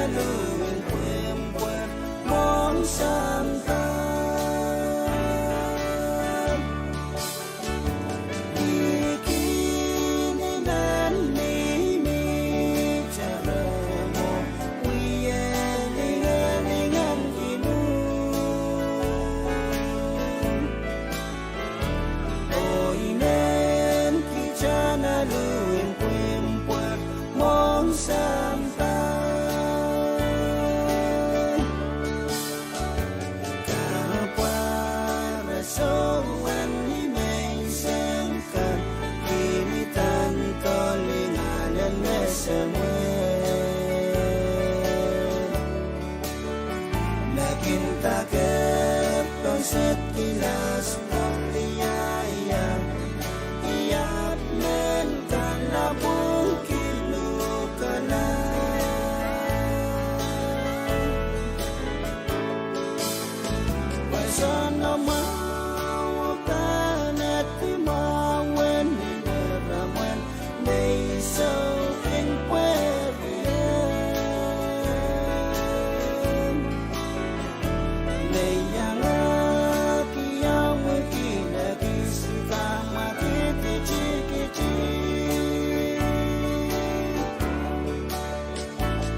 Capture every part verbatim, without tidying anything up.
Lungpwumpwur mwohng sampah. Wihkihdi nan mihmi, tare mwo, wie lingalingan kin uhd. Oh, I men kihda lungpwumpwur mwohng sampah. Kapware soangen ni menseng kan, kihdi nan dohling alen me semwe. Me kin daker pohn sehd kilas pwohng liaia, I ahpw men kalapwungki luhkala. Pwe soangen mwahu pahn edi mwahu en inger amwen me I soukin pwehriong. Me I iangahki omw kin ekis kamwakid tikitik.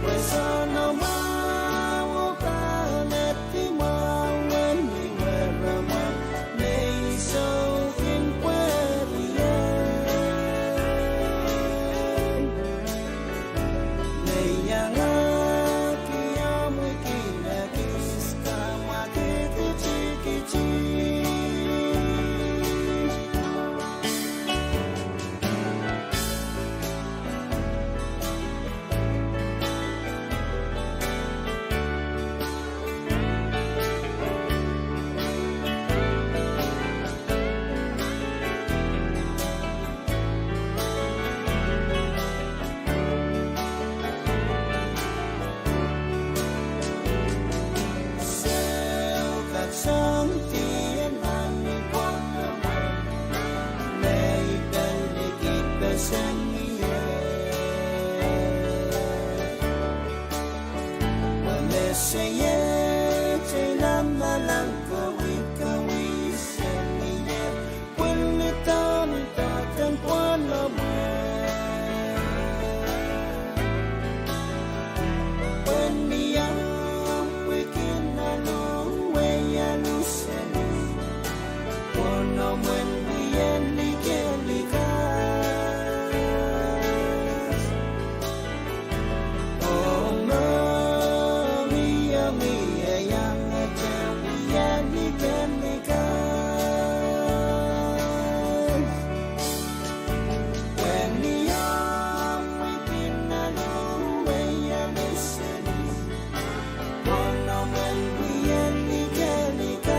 Pwe soangen mwahu pahn edi mwahu en inger amwen me I soukin pwehriong. Me I iangahki omw kin ekis kamwakid tikitik. Sou kat soang dien nan ni pwohng amwen me I pil likidpeseng ie. Pwe me seiet ei lamalam kawikawisen ie, pwehn ni dohn doadoahk en pwohn amwen. Pwehn ni omw wihki nan luhwei alusen, pwohn amwen wie likilikas. Oh, mohngiong ie iangete wie likilikas. Pwehn ni omw wihki nan luhwei alusen, pwohn amwen wie likilikas.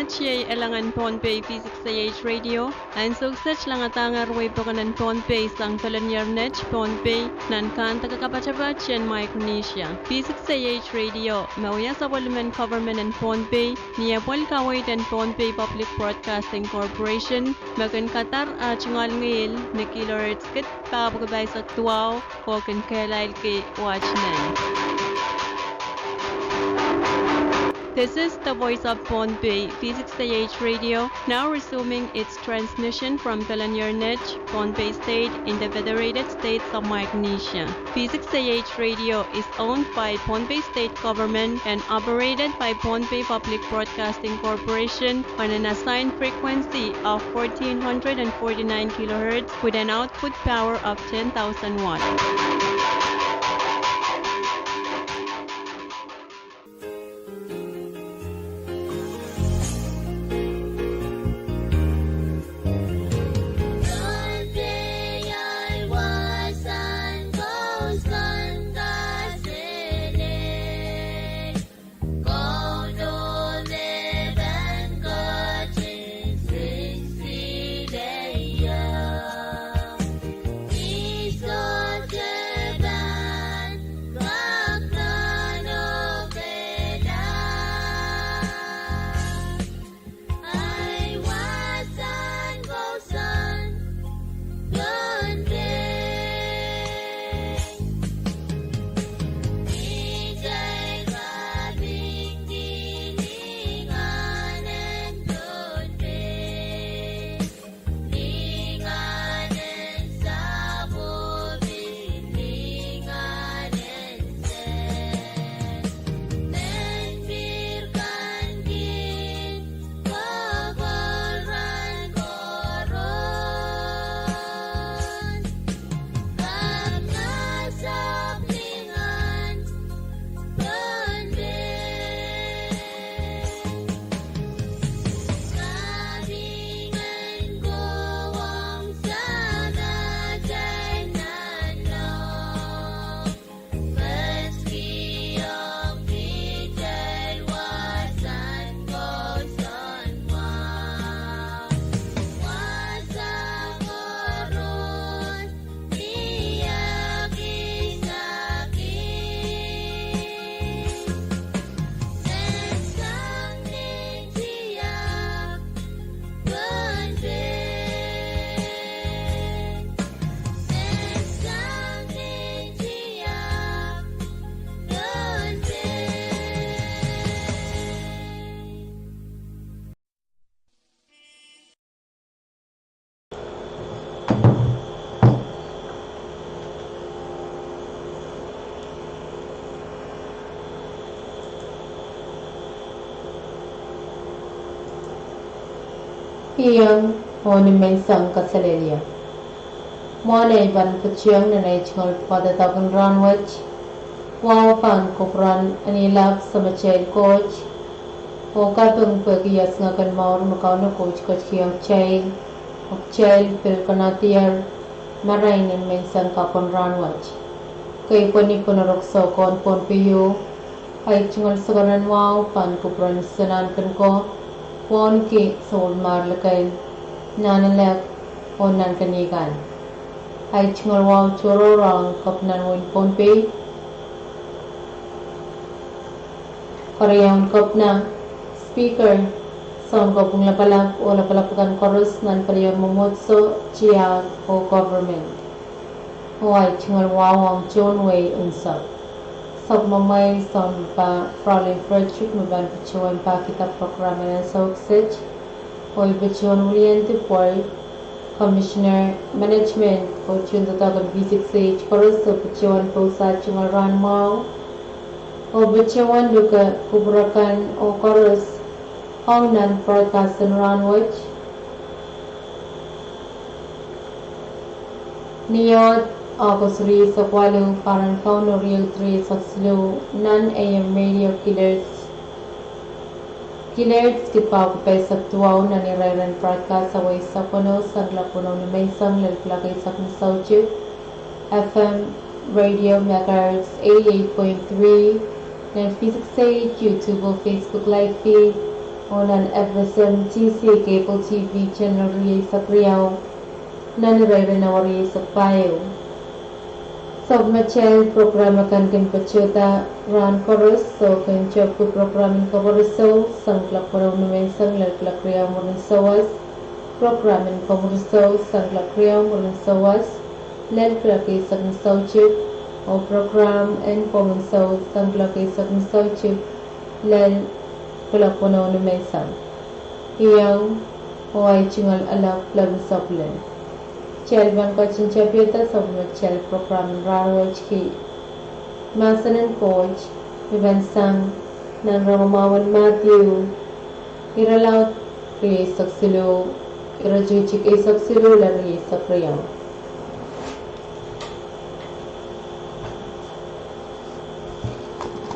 Tiei elangen Pohnpei V six A H Radio, ansou kiset langadahngehr wehi pokon en Pohnpei sang pelenier net Pohnpei, nan kahnde kapatapat en Micronesia. V six A H Radio, me wia sapwellimen government en Pohnpei, ni apwal kaweid en Pohnpei Public Broadcasting Corporation, me kin kadar ah tungoal ngihl ni kilohertz kid pahr pwukat pahisek duwau, oh kin kehlailki wet nan. This is the voice of Pohnpei, V six A H Radio, now resuming its transmission from Pelenier Net, Pohnpei State, in the Federated States of Micronesia. V six A H Radio is owned by Pohnpei State Government and operated by Pohnpei Public Broadcasting Corporation on an assigned frequency of fourteen hundred and forty-nine kilohertz with an output power of ten thousand watt. Iang oh ni menseng kaselehlie. Mwohn ei pahn patohwan nan ei tungoal pwukat en rahnwet, wahu pahn kupwuren eni lap Samatail Koht, oh kaping pwehki iasngeken mour me Kauno Koht ketikihong kitail, oh kitail pil konehng diar marain en menseng kapw en rahnwet. Kei pwehn ni pwehn orok soukohn Pohnpei ieu, ei tungoal sakaradahn wahu pahn kupwuren Sanahnken ko, wauneki soulmahr likeil, nan elep, oh nan kenikan. Ei tungoal wahu tohrohr ong Kepina en wehin Pohnpei, Keriaun Kepina, Speaker, Sounkopwung Lapalap, oh lapalap akan koaros nan palien mwomwohdiso, tiahk, oh government. Oh ei tungoal wahu ong tohn wehi unsek. Sapwellimamwail Sounpapah Fraulein Frederick me pahn patohwan pahkihda program en ansou kiset. Oh ei patohwan wiliandi pwoat, Commissioner Management oh tungoal doadoahk en V six A H koaros, oh patohwan pousehla tungoal rahn mwahu. Oh patohwan luke kupwur akan oh koaros ong nan broadcast en rahnwet. Ni August rieisek waluh, pahr en Kauno riau rieisek siluh, nan A M radio kilohertz, kilohertz kid pahr pwukat pahisek duwau, nan ire iren broadcast, awa eisek weneu sang kuloak weneu ni menseng lel kuloak eisek ni soutik, F M radio megahertz eighty-eight point three, nan V six A H YouTube oh Facebook live feed, Oh nan F S M T C Cable T V channel rieisek riau, nan ire ire nan rieisek pahieu. Sapwellimatail program akan kin patohda rahn koaros, oh kin tepki program en Kapwuresou sang kuloak weneu nimenseng lel kuloak riau mwurin sawas, program en Komwuresou sang kuloak riau mwurin sawas lel kuloak eisek ni soutik, oh program en Komwuresou sang kuloak eisek ni soutik lel kuloak weneu nimenseng. Iang, oh ahi tungoal ahlap lel sapwellime. Kitail pahn ketin tapihada sapwellimatail program en rahnwet ki mahsen en Koht, me pahn sang nan rongamwahu en Madiu, irelaud rieisek siluh, iretikitik eisek siluh lel rieisek riau.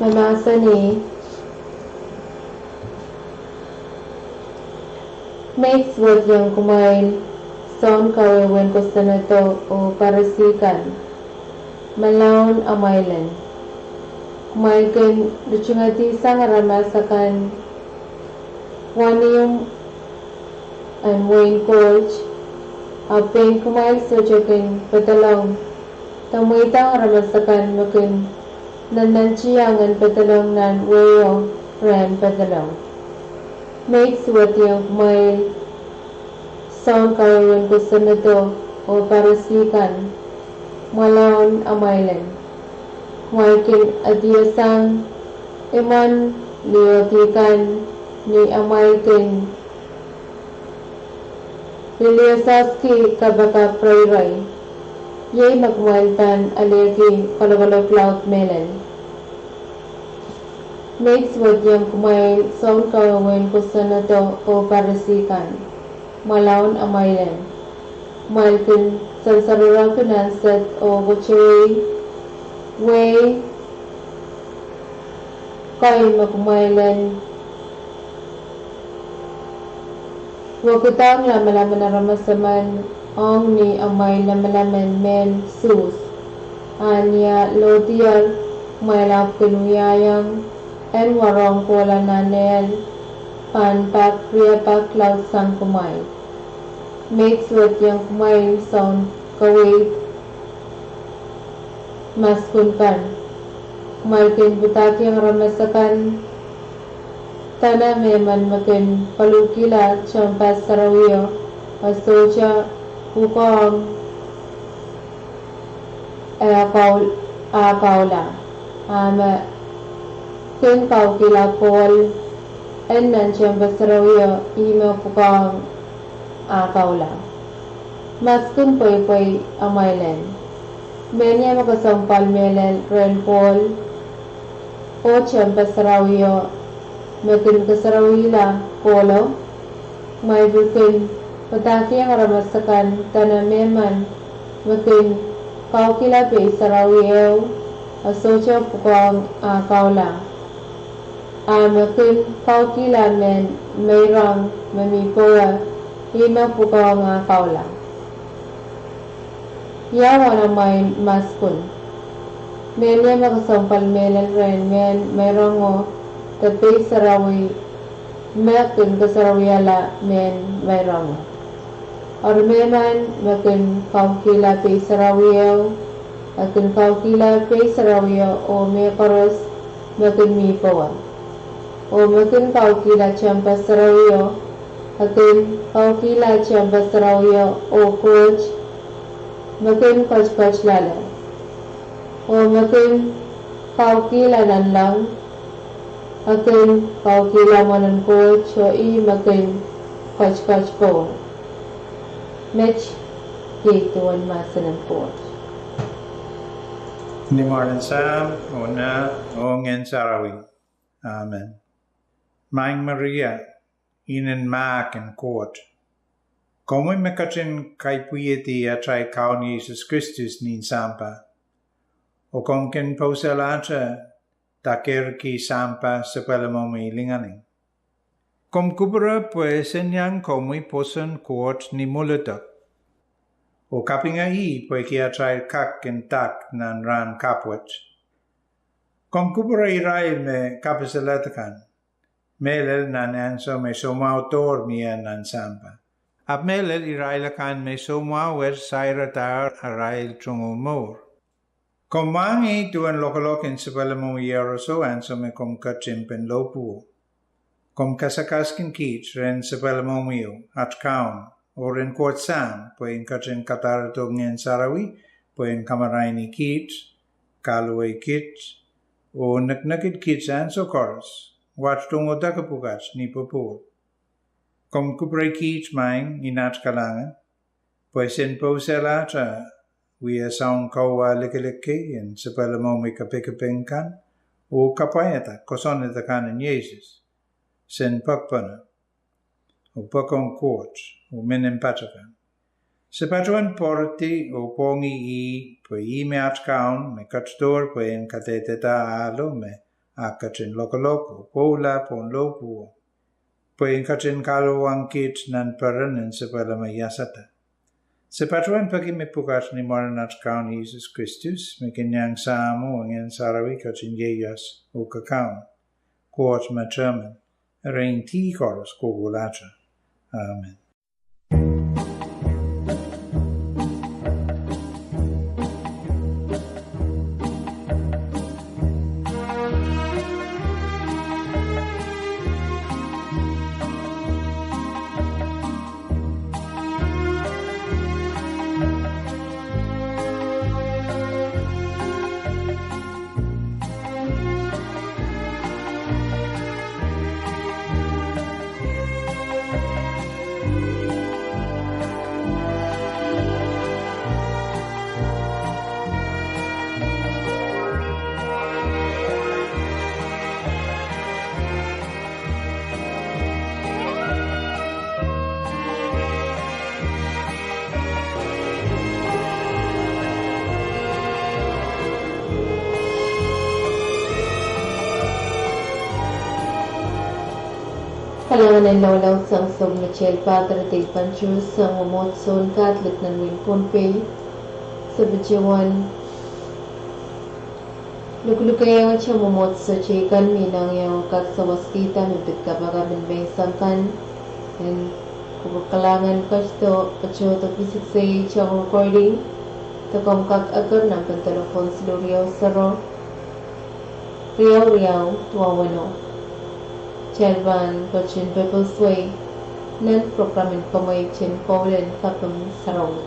Me mahsanih: Meit suwediong kumwail, soun kawehwe en kosonnedo oh Parisi kan, mwalaun amwail en! Kumwail kin ritingedi sang aramas akan wenihmw en wehin Koht, ahpw pein kumwail sohte kin pedolong, de mweidohng aramas akan me kin nannantiong en pedolong nan weio rehn pedolong. Meit suwediong kumwail, soun kawehwe en kosonnedo oh Parisi kan, mwalaun amwail en! Kumwail kin adihasang imwen liohdi kan, ni amwail kin liliososki kapakap reirei, iei me kumwail pahn alehki kalokolok laud mehlel. Meit suwediong kumwail, soun kawehwe en kosonnedo oh Parisi kan, mwalaun amwail en! Kumwail kin sansarohki nansed oh kotowehi wehi kei me kumwail en wekidahng lamalam en aramas emen ong ni amwail lamalam en mehn Suhs. A ni ah lohdier, kumwail ahpw kin wiahiong en warohng kohla nan ehl, pahn pak riepak laud sang kumwail. Meit suwediong kumwail, soun kaweid maskun kan! Kumwail kin padahkihong aramas akan dene mehmen me kin koluhkihla tehnpas sarawio, e sohte pwukoahng ah kaula, a me kin kaukihla pohl en nan tehnpas sarawio, ih me pwukoahng ah kaula. Maskun pweipwei amwail en! Mehnia me kesempwal mehlel rehn pohl oh tehnpas sarawio, me kin kasarawihla kohlo? Kumwail pil kin padahkihong aramas akan dene mehmen me kin kaukihla pei sarawi ehu, e sohte pwukoahng ah kaula, a me kin kaukihla mehn meirong me mi powe, ih me pwukoahng ah kaula. Ia wen amwail maskun? Mehnia me kesempwal mehlel rehn mehn meirongo de pei sarawi, me kin kasarawihala mehn meirongo? Eri mehmen me kin kaukihla pei sarawi ehu, e kin kaukihla pei sarawio oh mehkoaros me kin mi powe. Oh me kin kaukihla tehnpas sarawio, e kin kaukihla tehnpas sarawio oh Koht me kin ketiket loale. Oh me kin kaukihla nanleng, e kin kaukihla mwoalen Koht oh ih me kin ketiket powe. Met iei duwen mahsen en Koht. Ni mwaren Sahm, oh Nah, oh Ngehn Sarawi. Amen. Maing Maria, inenen mahk en Koht, komwi me ketin kaipwihedi atail Kaun Sises Kristus nin sampah, oh komw kin pousehlahte dakerki sampah sapwellimomwi lingaling. Komw kupwure pwe e seniang komwi pwoson Koht ni mwuledek, oh kapinga ih pwehki atail kak en dak nan rahn kapw wet. Komw kupwure irail me kapiseled kan, mehlel nan ansou me soumwahu doar mie nan sampah. Ahpw mehlel irail akan me soumwahu wet sairadahr arail tungoal mour. Komw mwahngih duwen lokolok en sapwellimomwi iehroso ansou me komw ketin pen lohpwuo. Komw kasakaski kiht rehn sapwellimomwi, at Kaun, oh rehn Koht Sahm pwe en ketin kadarodo Ngehn Sarawi pwe en kamaraini kiht, kahluwa kiht, oh neknekid kiht ansou koaros, wat tungoal deke pwukat ni pwopwoud. Komw kupwurei kiht, Maing, ni at kalahngan, pwe sen pousehla atail wia soun kauwehla likilik kei en sapwellimomwi kapikipik kan, oh kapwaiada kosonned akan en Sises, sen pekpene, oh pokon Koht, oh menimpahte kan. Se patohwan pwoardi oh pwongih ih, pwe ih me at Kaun me ketidohr pwe en kadehdehda ahlo me e ketin lokolok oh pwoula pohn lohpwuo, pwe en ketin kahluwakit nan peren en sapwellime iasada. Se patohwan peki me pwukat ni mwaren at Kaun Sises Kristus, me kin iang Sahmo oh Ngehn Sarawi ketin ieias oh kakaun, Koht me determine, erein dih koaros kohkohlahte. Amen. Kalahngan en loaloal sang Soukomour Padre Dave Andrews, sang mwomwohdiso en Catholic nan wehin Pohnpei, se patohwan lukelukeiong mwomwohdiso teikan me inengieng oh kak sawaskihda me pid kapakap en menseng kan, en kupwur kalahngan ketido, patohdo pisiksei tong recording, de komw kak eker nan pwuhken delepwohn siluh riau sero, riau riau duwau weneu. Kitail pahn ketin pepeswei nan prokram en kemweit en Koul en Kaping Sarawi.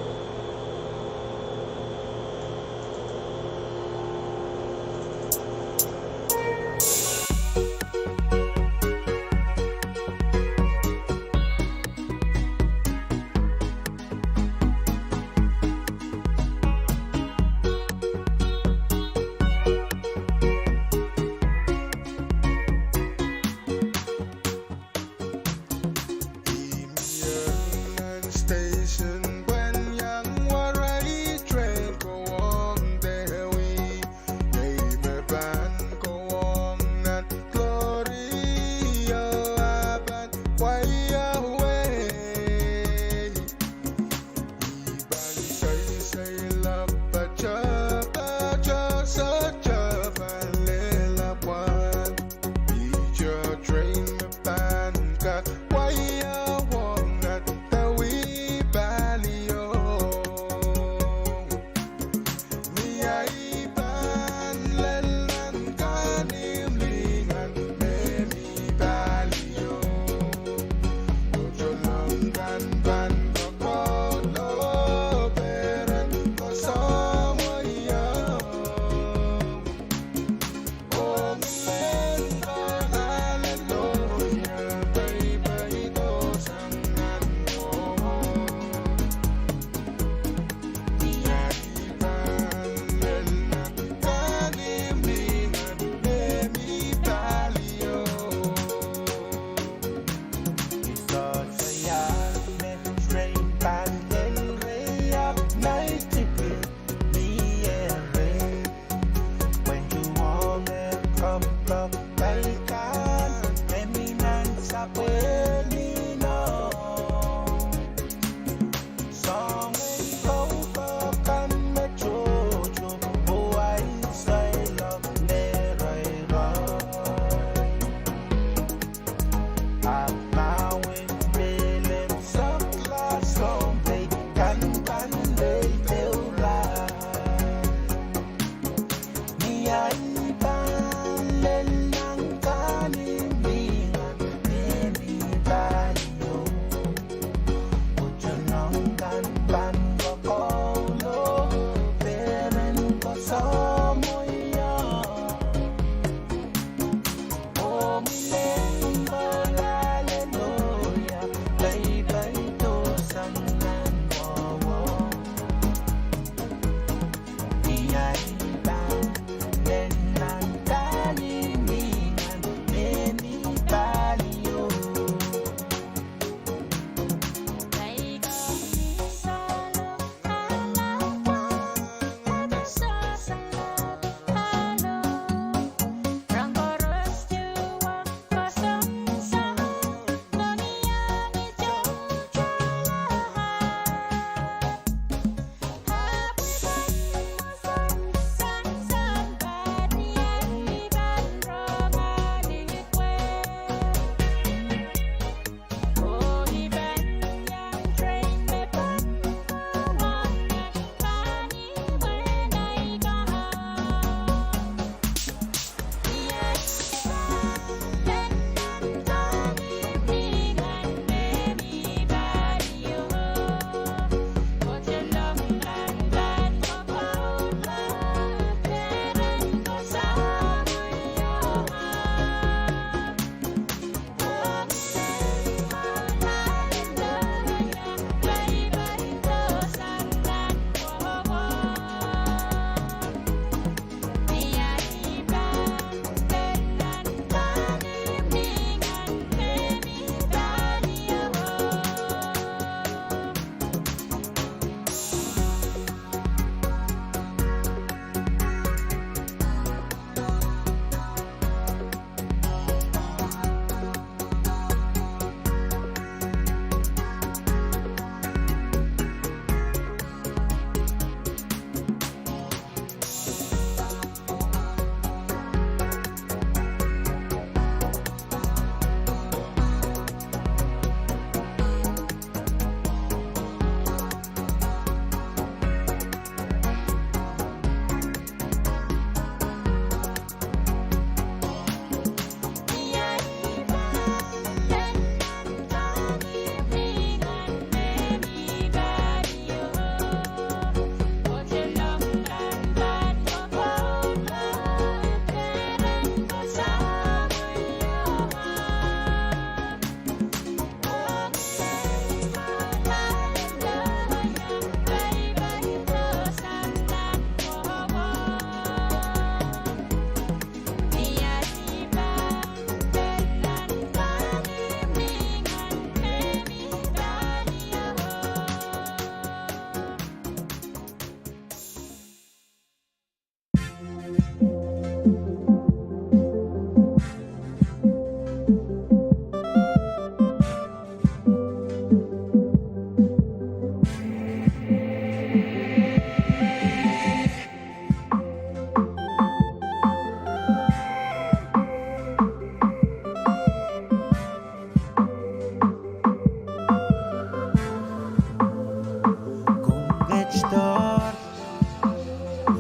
Komw ketidohr,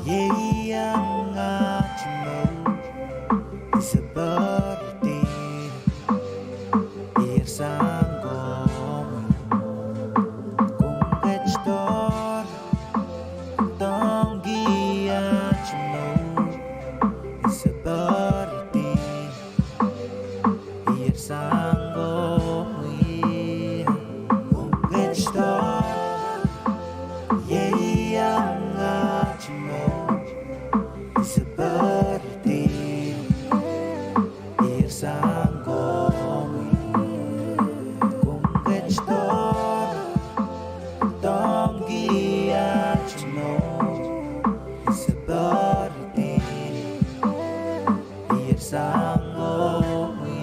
iei aht mour, I sohte poaridi, iei sang komwi. Komw ketidohr, dohngki aht mour, I sohte poaridi, iei sang komwi. Komw ketidohr, iei aht mour, I sohte poaridi, iei sang komwi. Komw ketidohr, dohngki aht mour, I sohte poaridi, iei sang komwi.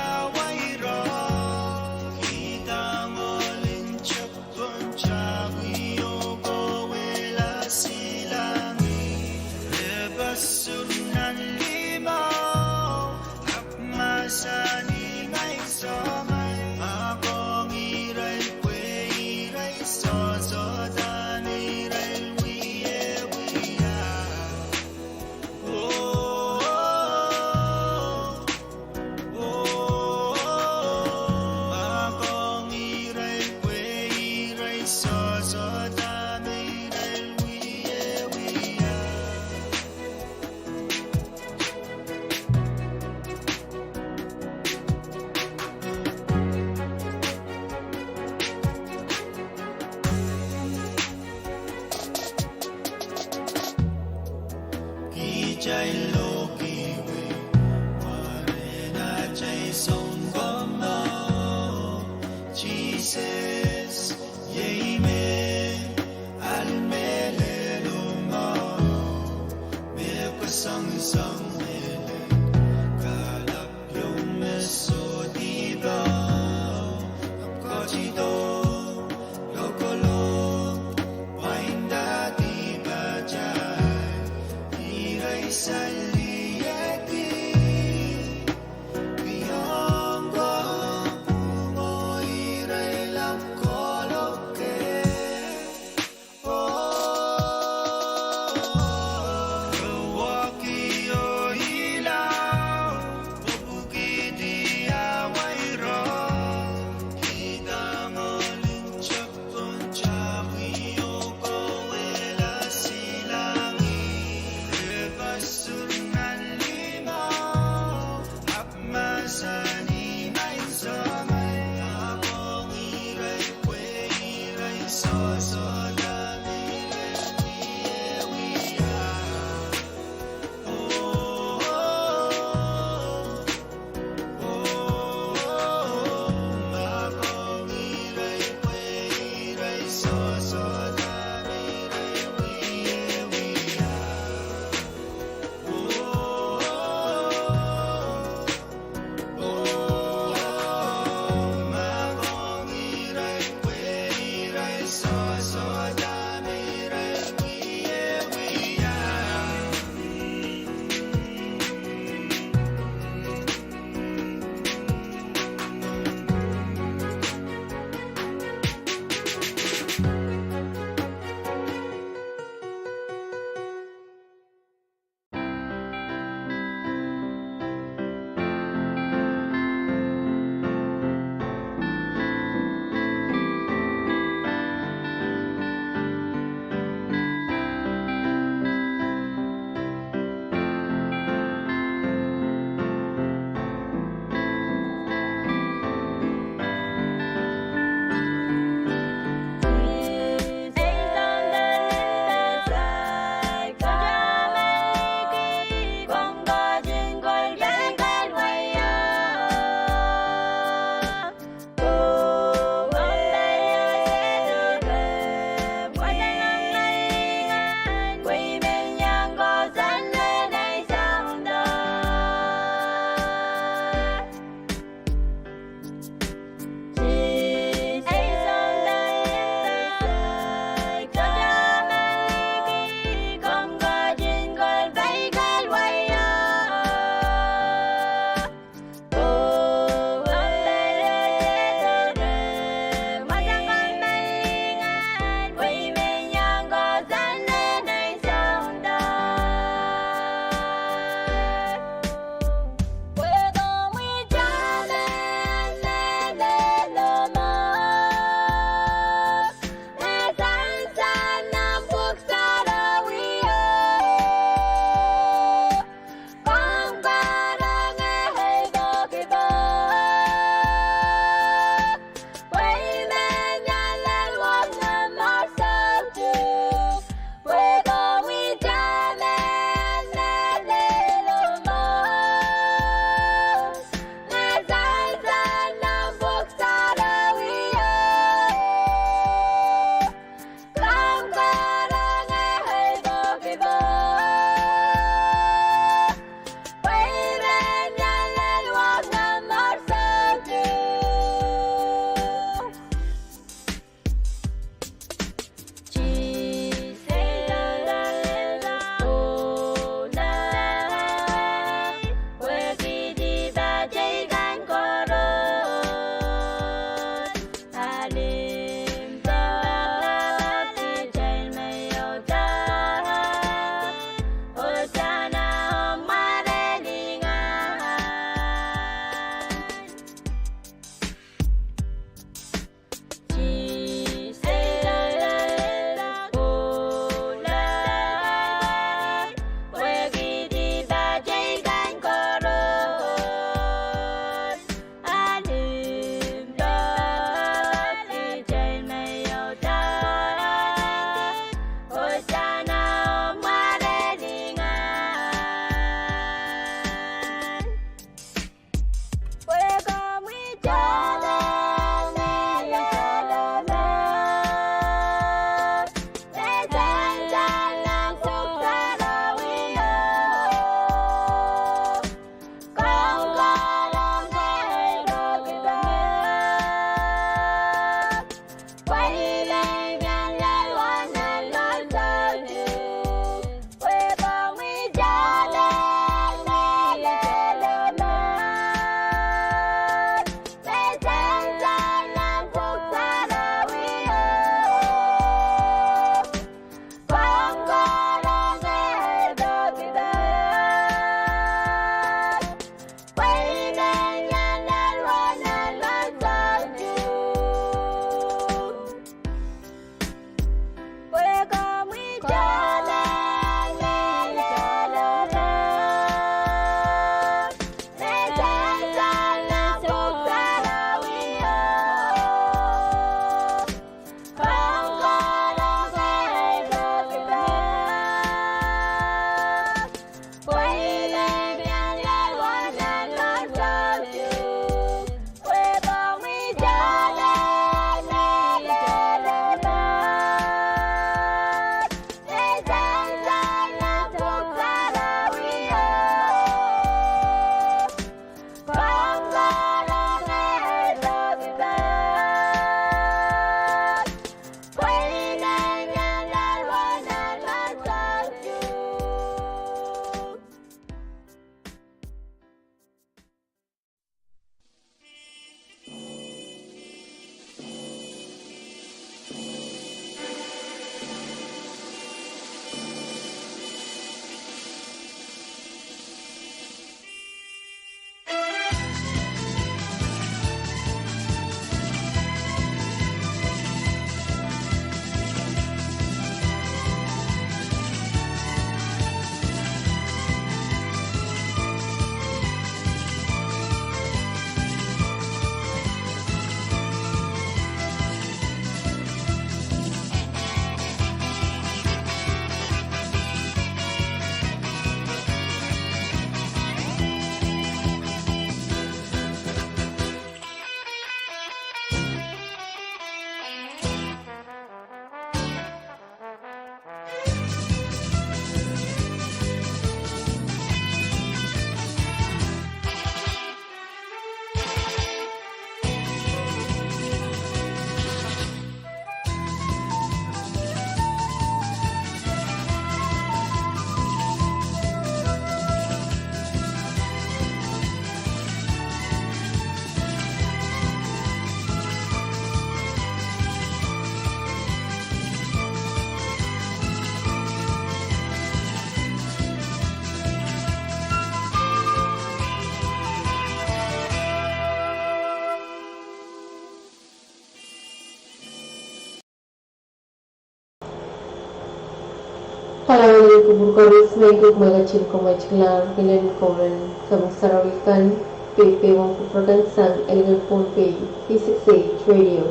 Kitail wairo, kitail ngilen tepin tawio kohwei la silangih. Re pwoson nan limau, ahpw mahsanih, Ngehi soh, ngehi. Mahkohng irail pwe irail sohsohte me irail wiewia. Oh, oh, oh, mahkohng irail pwe irail sohsohte me irail wiewia. Kitail lohki wei, mwaren atail Sounkomour Sises, iei me ahl mehlel oh mour, me kasongosong mehlel, kalapw ieu me sohte dipau, ahpw ketido lokolok, pwainda dipatail, irail sali Kupwur koaros, me kupwurki komwi, kalahngan en Koht, sapwung sarawi kan, pwe pehmw kupwur kan sang Ellen Pohnpei, V six H Radio.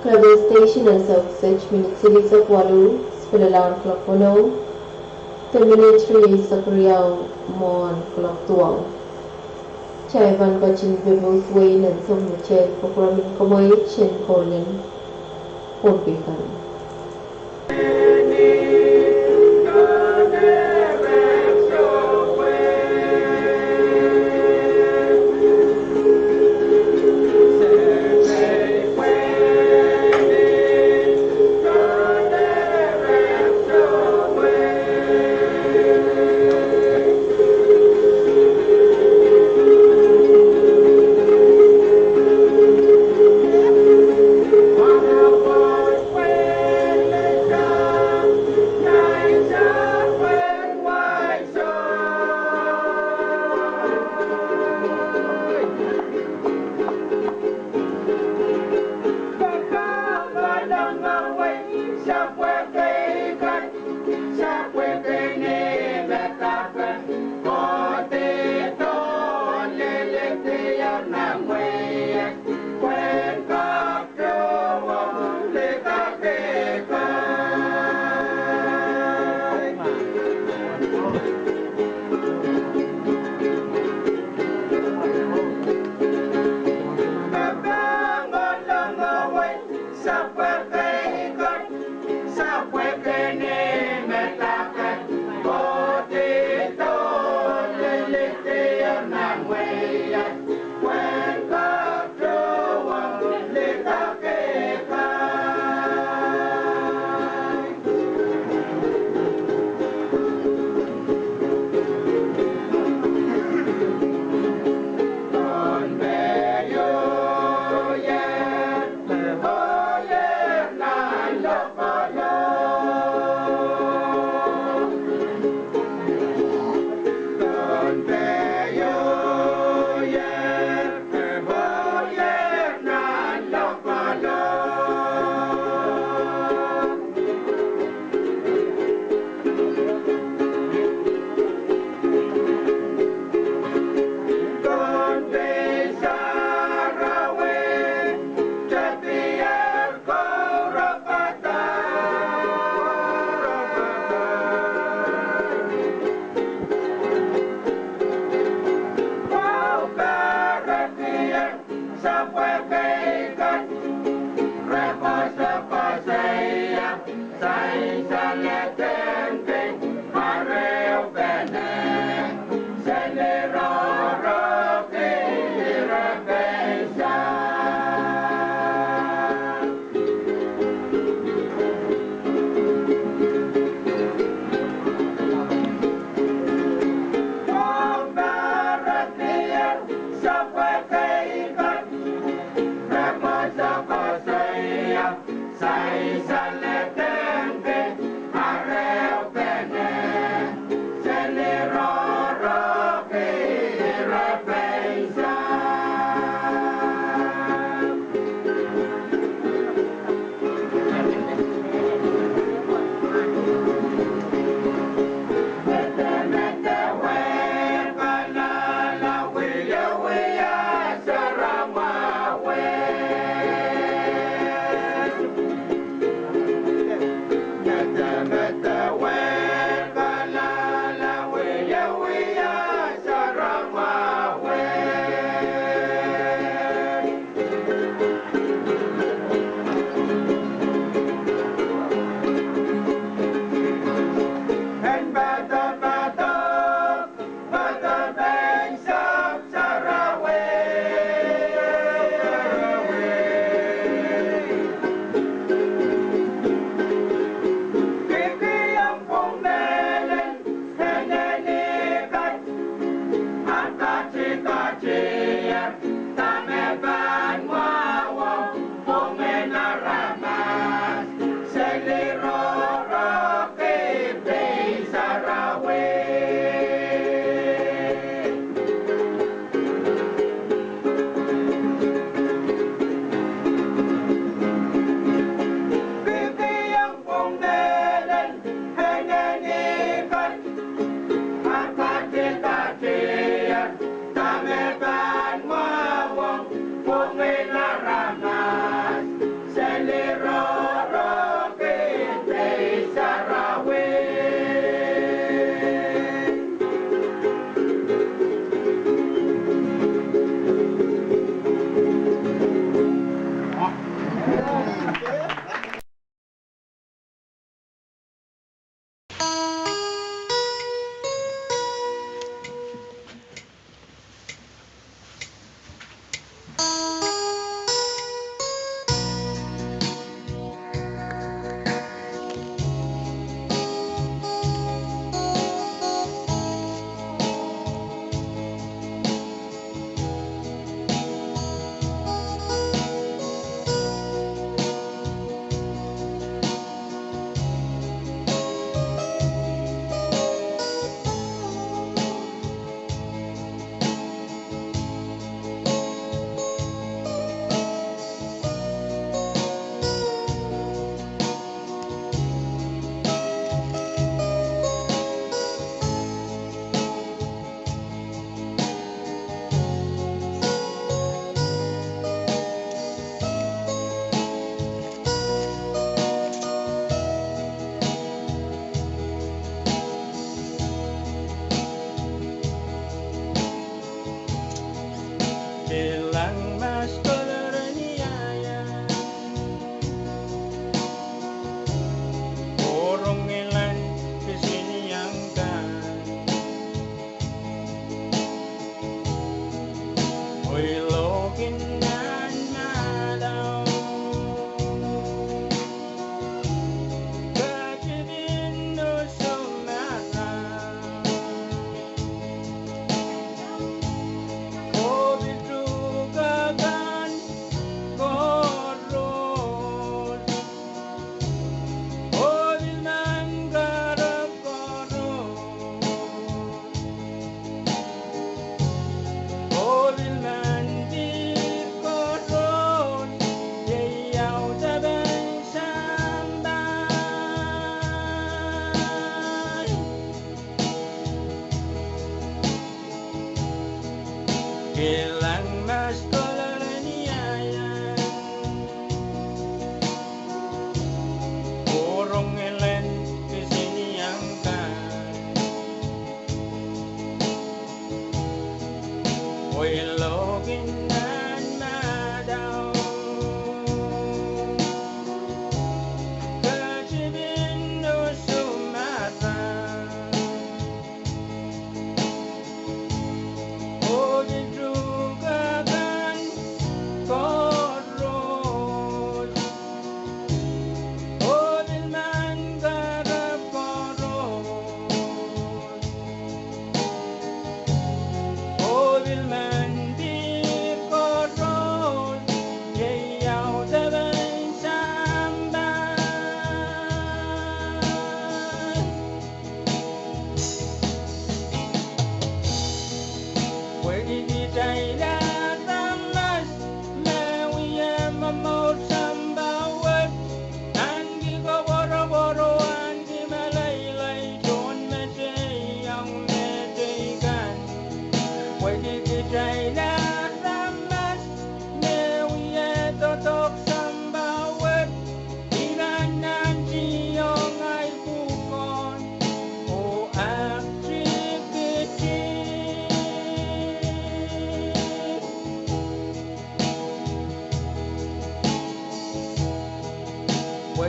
Kalahngan station ansou kiset minit silihsek waluh, spelala kuloak weneu, de minit rieisek riau mwohn kuloak duwau. Kitail pahn ketin pepous wehi nan sounpatail prokram en komwi en Koht en Pohnpei kan.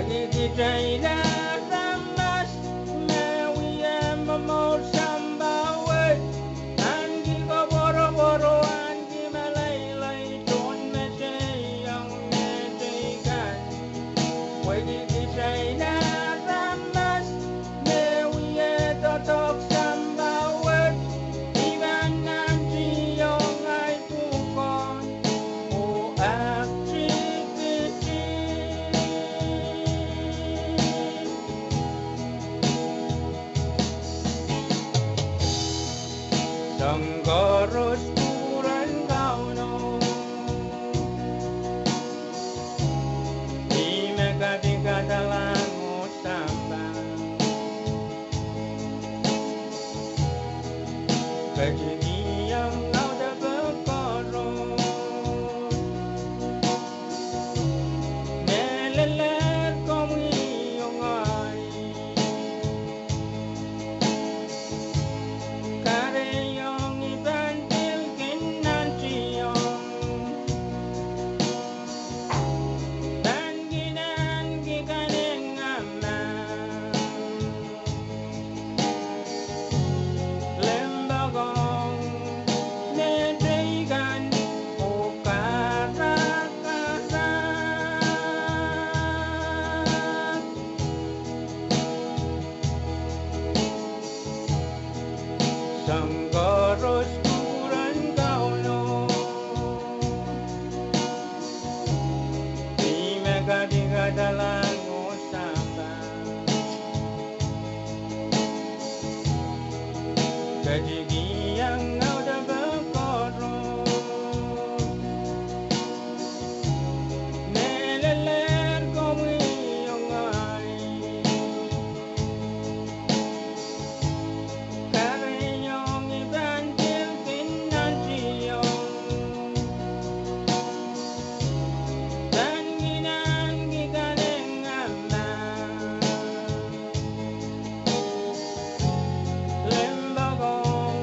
Kitail aramas me wie momour sampah wet, ahneki koapworopwor oh ahneki meleilei tohn mehteiong mehteikan. Pwehki kitail aramas me wie doadoahk sampah wet, I pahn nantihong ahi pwukoa oh activity. Soahng koaros kupwuren Kauno, ih me kapikada lahng oh sampah. Ketikihong audepe koaros, mehleler komwi oh ngehi. Kahrehiong I pahn pil kin nantihong, pahn kin ahneki kanengamah, limpoak ong mehteikan oh karakara. Soahng koaros kupwuren Kauno, ih me kapikada lahng oh sampah. Ketikihong audepe koaros, mehleler komwi oh ngehi. Kahrehiong I pahn pil kin nantihong, pahn kin ahneki kanengamah, limpoak ong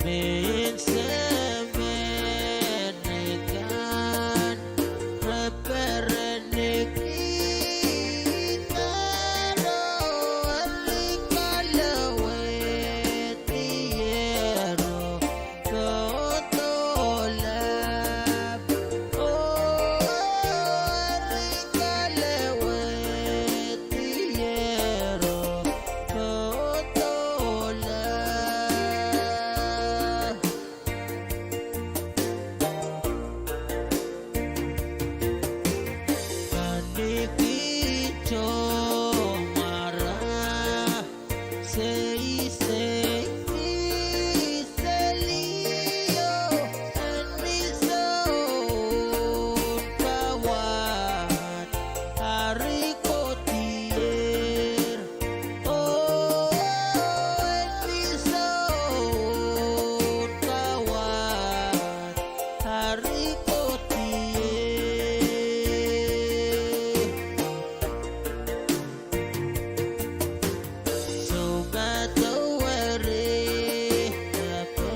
Mehn semen kan, re perenki dahro, eri kalowehdi ero, doadoahk. Oh, eri kalowehdi ero, doadoahk. Kahniki tohmwara, sei sei di selio, en ni soun kawad, ari kohdier. Oh, en ni soun kawad, ari kohdier. Soumahdo eri, ape,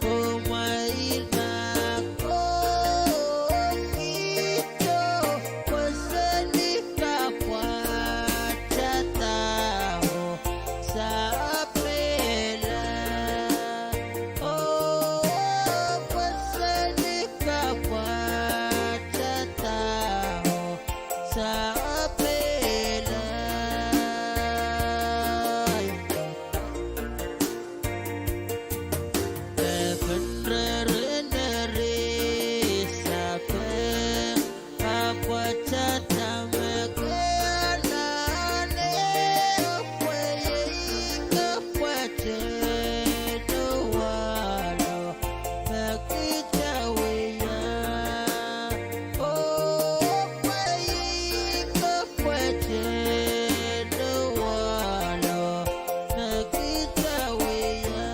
oh, mwail mahkohng ito, pwe se ni kapwatadaho sapwela. Oh, pwe se ni kapwatadaho sapwela. Epen reriner sapeng, kapwatada me ke anahne, oh pwe iei kapwatehdo wahlo me kita wia. Oh, pwe iei kapwatehdo wahlo me kita wia.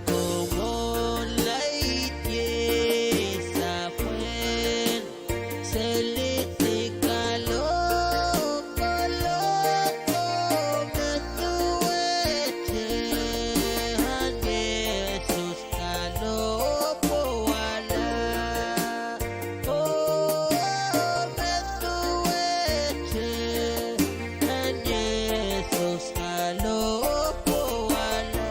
Komw oh laid iei sapwen, selidi kalohko, oh me duwehte, ahn Yesus kalohpwuwala. Oh, me duwehte, ahn Yesus kalohpwuwala.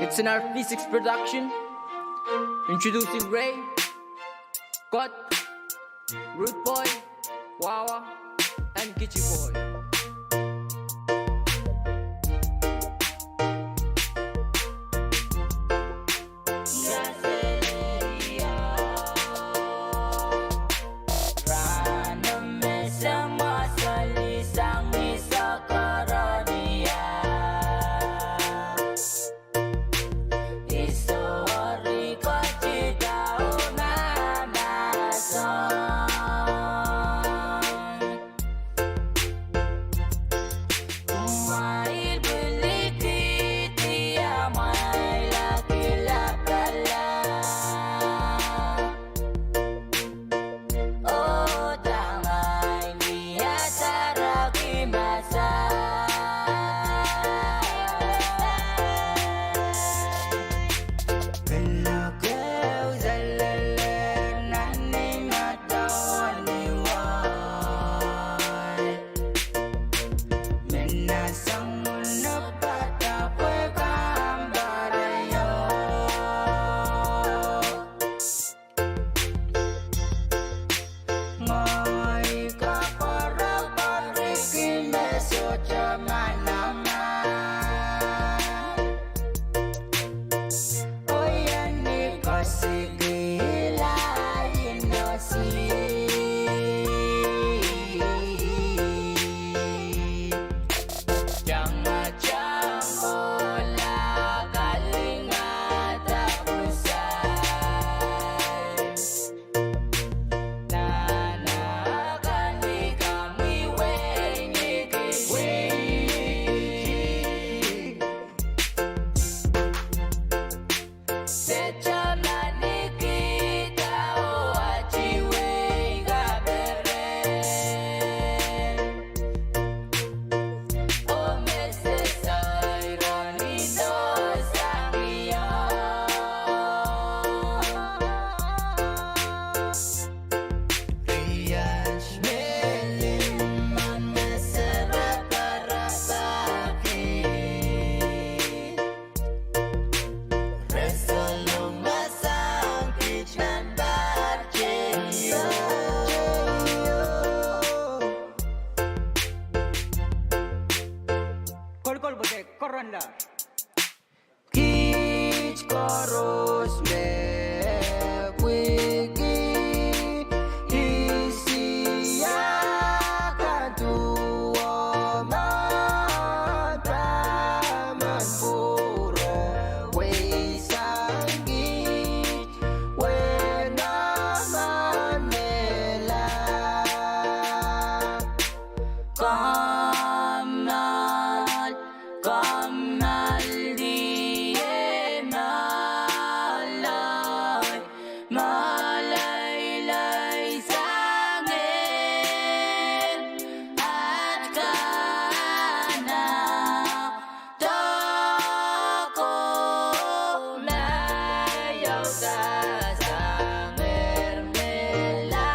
It's an R P six production. Introducing Ray, Kot, Rude Boy, Wawa, and Kichi Boy. Kiht koaros me pwiki, Isia kan duwen Taman pwuro, weisang kiht, wenemen mehla. Kommoal, kommoal, die moalei, moaleilei sang ehr, at kana, doko, maiauda sang ehr mehla.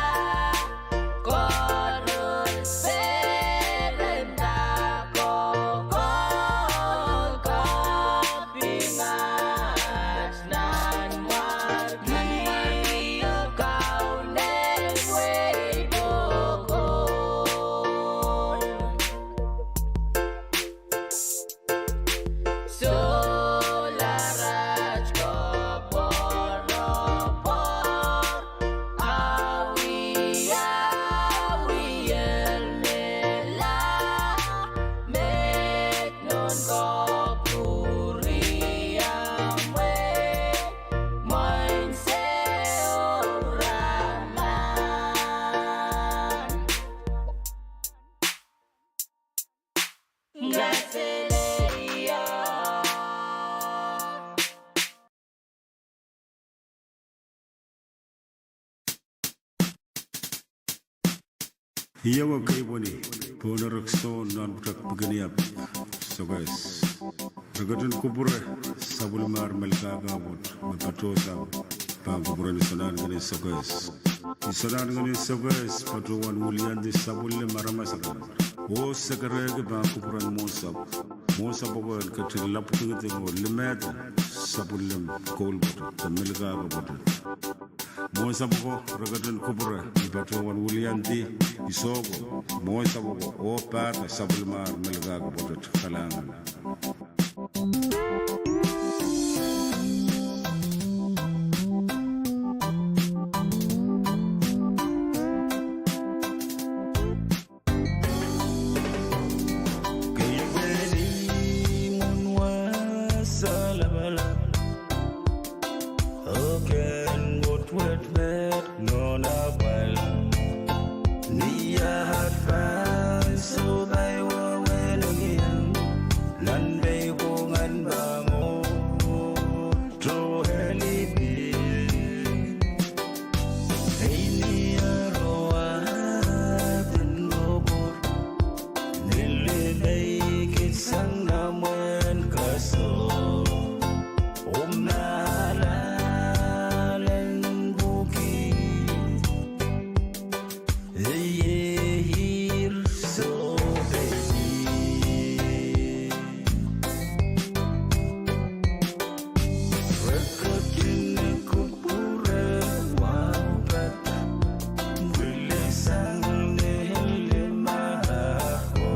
Koaros peren dako, kohl, kapinga, nan mwar, kio kaunen wei pokon. Sohla rat koapworopwor, awiawi el mehla, met nohn koapwuriamwei, mwein se o raman. Ih ewe kei pweni pohn erek soun nan pwutak Pikiniap, Sokehs. Re ketin kupwure sapwellimomwi Melkahka Pwot me patohsang pahn kupwuren Isonahnken en Sokehs. Isonahnken en Sokehs patohwan wiliandi sapwellime aramas akan. Oh sekerehki pahn kupwuren mwohnsapw. Mwohnsapw ko en ketin lapwdingiding oh limehda sapwellime Koul Pwot de Melkahka Pwot. Mwohnsapw ko re ketin kupwure ni patohwan wiliandi isoh ko, mwohnsapw ko, oh pahda sapwellimomwi Melkahka Pwot. Kalahngan. Kei pweni mwun wasa lapalap, oh ken wotwet met nohn apwal. Ni ahad pahn sohpai wehwehn ong ie, nan pei pwungen pahn mwo toh elipi. Ei ni aro aden ropor, nilipei kit sang nan mwehn kaso. Om nahlahlen pwuki, ei eir sohpeidi. Re ketin kupwure wahu pad, pwilesang nillimar ko.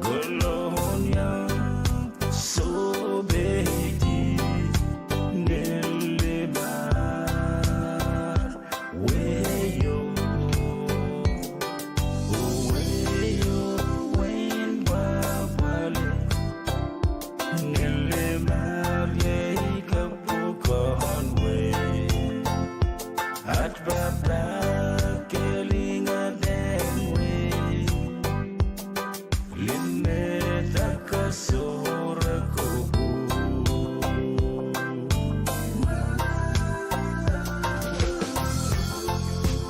Kolonia sohpeidi nillimar. Weio, weio, wein pwapwalih, nillimar iei kapwukoahn wehi. At pahpa kelinga dehn wehi. Limehda kasohre kopwung.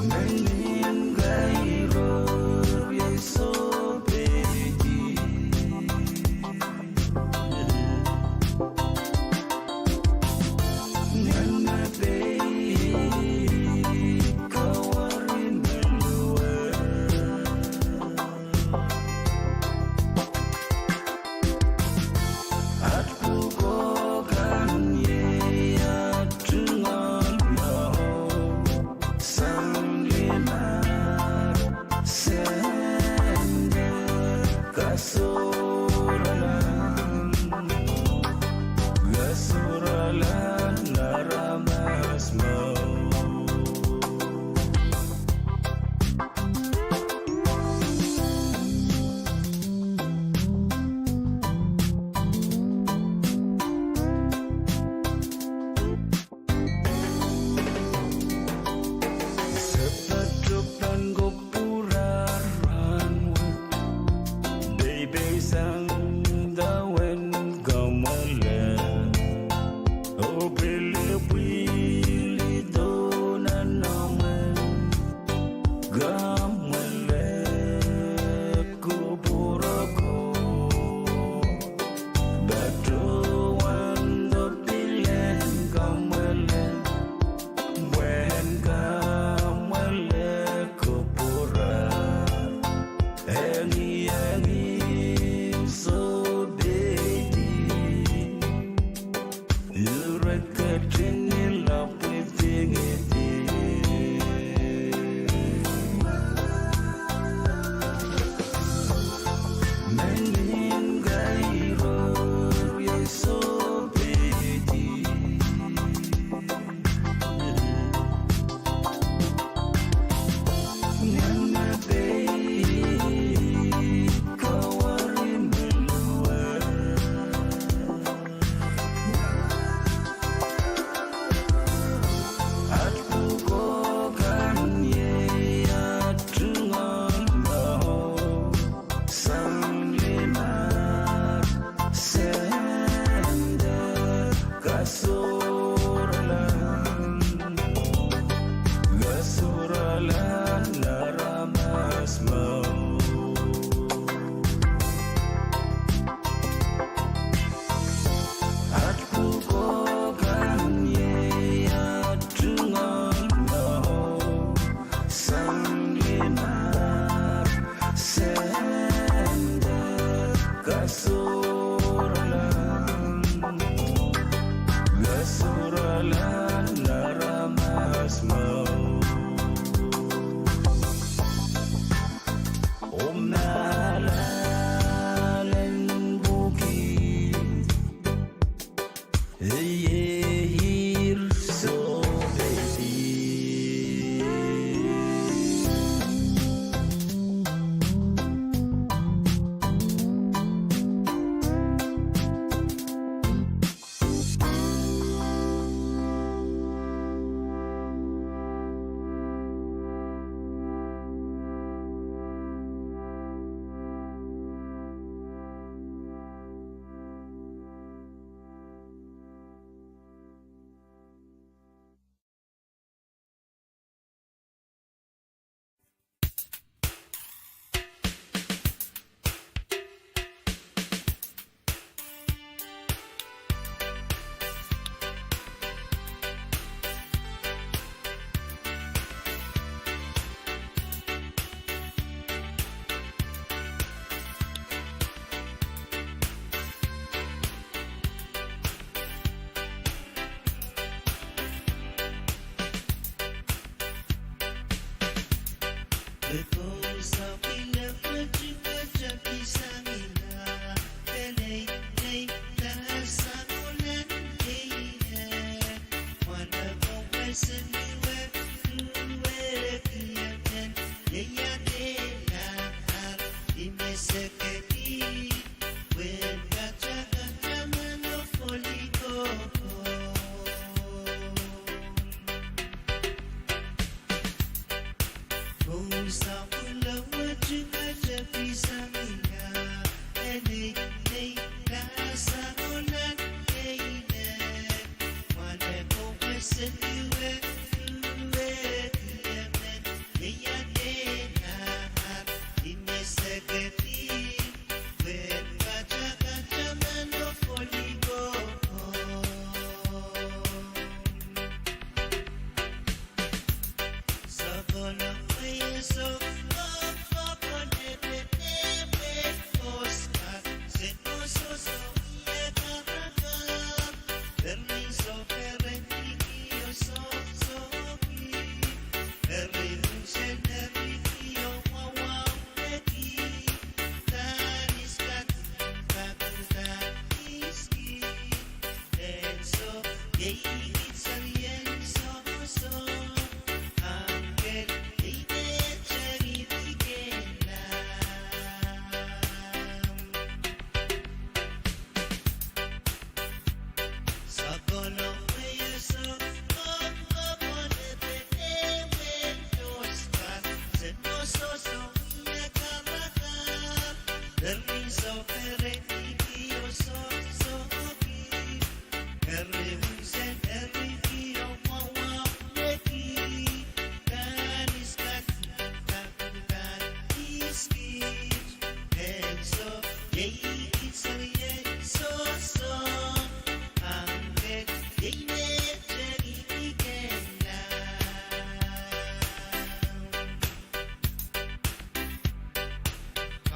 Menin kairo iei sohpeidi. Nan mepei kawarin meluwe. At pwukoa kan iei at tungoal mour, sang limar, sende kasohrala. Engieng sohpeidi, ire ketin ilap idingidi. Mengihn kairo iei sohpeidi. Sang limar sehn de kasuralahn, kasuralahn aramas mour. At pwukoa kan iei at tungoal mour, sang limar sehn de kasuralahn, kasuralahn aramas mour. Oh malalen pwuki, iei ire sohpeidi.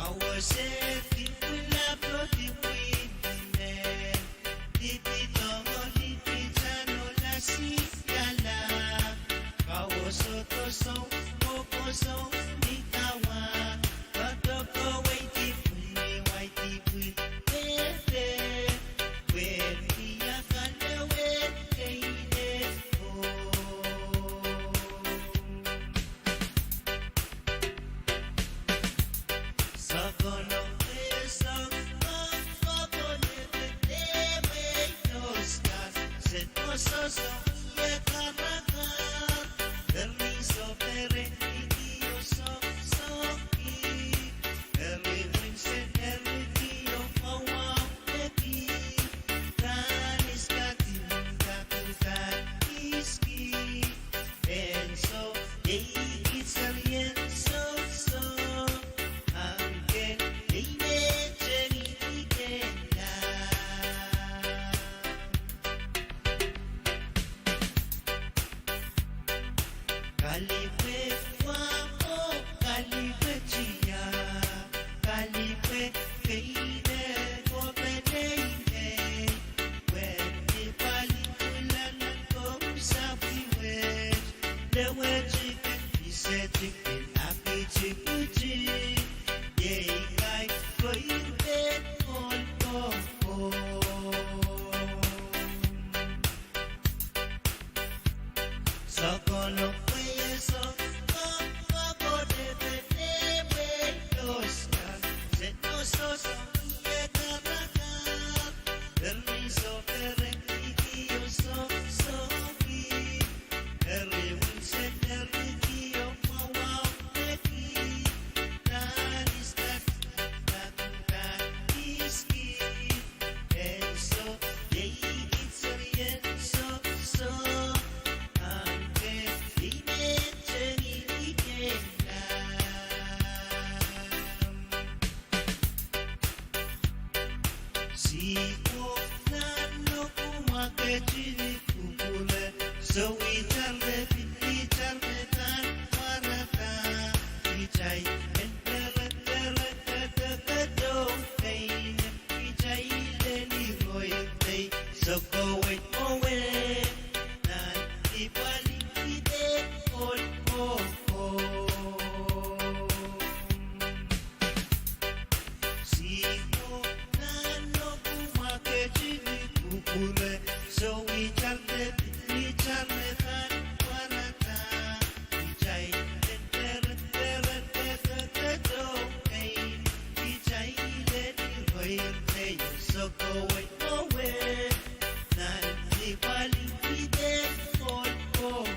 Kawose dipwilap oh dipwilap, dipi dohng oh dipi tano lasi ialap. Kawoso dohsong, kokoso ni kawa, doadoahk oh wei dipwil, wei dipwil, pehpeh, pwehki a kalewe keile oh. Sokono, sokono, sokono, pete, pete, wei, doska, se, doso, so, ie, karakar, eri, so, pere, ikio, so, soki, eri, winse, eri, kio, wawa, peki, danis, kati, kakuda, iski. Ansou, iei kiht serien sohso, ahpw ke iei me tengihki kehla. Kalipwe wah oh kalipwe tiahk, kalipwe keide oh peneinei, wehn ni pali pwulangehn komw sapwihwet, lewetike, isetike, akitikuti, iei kaik koir pehn ohl kohkohn. Sokono pwe ie sokono, kokohte pete pwe ie doska, se, doso, so, ie, karakar, eri, so, pere, ikio, so, soki, eri, winse, eri, kio, wawa, peki, danis, kati, kakuda, iski. Ansou, iei kiht serien sohso, ahpw ke iei me tengihki kehla. Sihpwo nan lohpwu, mwahu ketini kupwure, sowi tarde, pil itar me pahn pwarada, kitail en pereperehda, kedokedohng keimwe, kitail en iroir dei, sokowei, kowei, nan dipwali kihde ohl kohkohn. Sihpwo nan lohpwu, mwahu ketini kupwure, sowi tarde, pil itar me pahn pwarada, kitail en pereperehda, kedokedohng keimwe, kitail en iroir dei, sokowei, kowei, nan dipwali kihde ohl kohkohn.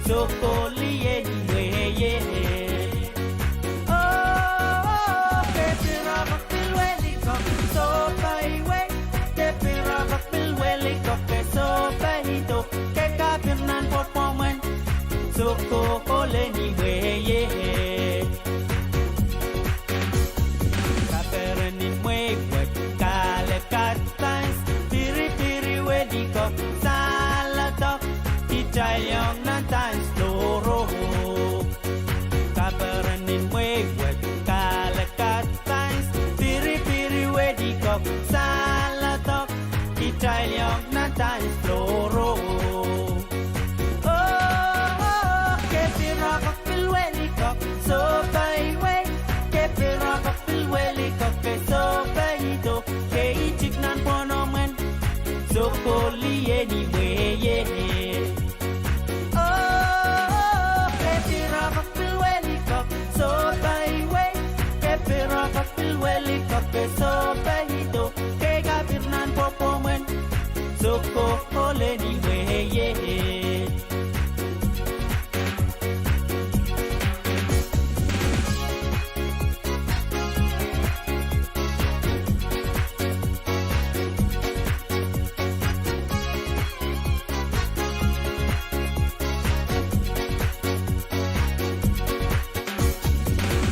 Sokolieni mwehie. Oh, ke pil rohng pil wehlikok, sohpeiwei. Ke pil rohng pil wehlikok, ke sohpeido. Ke kapir nan pwopwomwen. Sokoleni mwehie. Kaperenin mwehi wet, kale kat dance, piripiri wehlikok, saledok, kitail iang nan dance floor o. Kaperenin mwehi wet, kale kat dance, piripiri wehlikok, saledok, kitail iang nan dance floor o. Oh, ke pil rohng pil wehlikok, sohpeiwei. Ke pil rohng pil wehlikok, ke sohpeido. Ke itik nan pwonomwen. Sokolieni mwehie. Oh, ke pil rohng pil wehlikok, sohpeiwei. Ke pil rohng pil wehlikok, ke sohpeido. Ke kapir nan pwopwomwen. Sokoleni mwehie.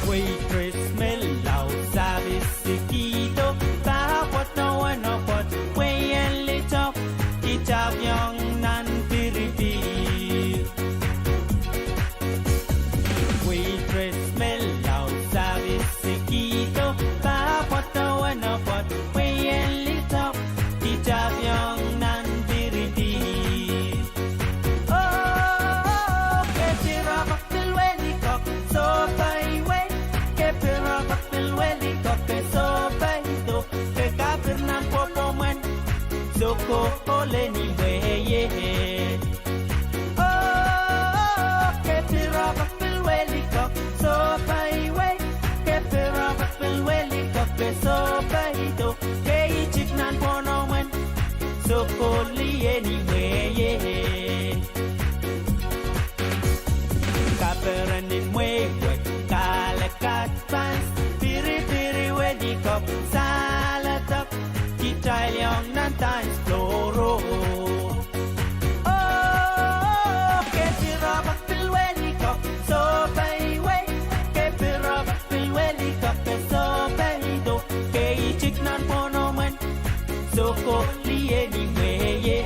Waitress me lao service kihdo, pahpwet nowen pwet, wei en litok, kitail iang nan piripir. Waitress me lao service kihdo, pahpwet nowen pwet, wei en litok, kitail iang nan piripir. Oh, ke pil rohng pil wehlikok, sohpeiwei. Ke pil rohng pil wehlikok, ke sohpeido. Ke kapir nan pwopwomwen. Sokoleni mwehie. Oh, ke pil rohng pil wehlikok, sohpeiwei. Ke pil rohng pil wehlikok, ke sohpeido. Ke itik nan pwonomwen. Sokolieni mwehie. Kaperenin mwehi wet, kale kat dance, piripiri wehlikok, saledok, kitail iang nan dance floor o. Oh, ke pil rohng pil wehlikok, sohpeiwei. Ke pil rohng pil wehlikok, ke sohpeido. Ke itik nan pwonomwen. Sokolieni mwehie.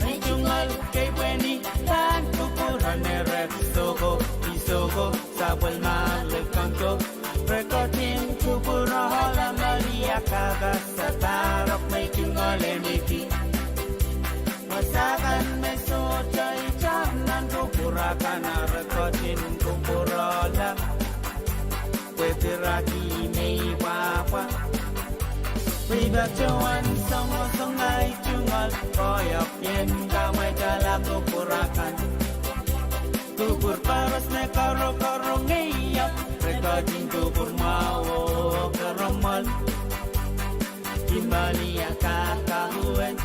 Mei tungoal kei pwehni pahn kupwuren erek soko, ih soko, sapwellimomwi kanto. Rekotin kupwur ohla me liakaka sapahrok mei tungoal e mihmi. Wasa kan me sohte itar nan kupwur akan a rekotin kupwur ohla. Pwe piraki mei pwapwa. Pwe patohwan songosong ahi tungoal koahiek ien kamwaidala kupwur akan. Kupwur koaros me korokorong ie, rekotin kupwur mwahu oh koaros mwahl. Kimali akaka uwen.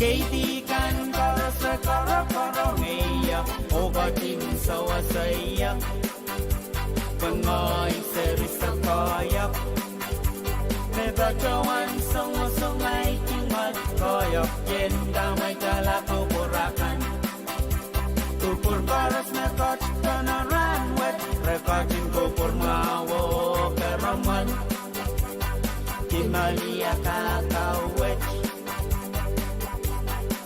Keidi kan koaros re korokorong ie, oh Kotin sewese ieu, pwe ngehi seri sakaio. Me patohwan songosong ahi tungoal koahiek, ien dahme I tala kupwur akan. Kupwur koaros me koht pahn rahnwet, re kotin kupwur mwahu oh keramwal. Kimali akaka wet.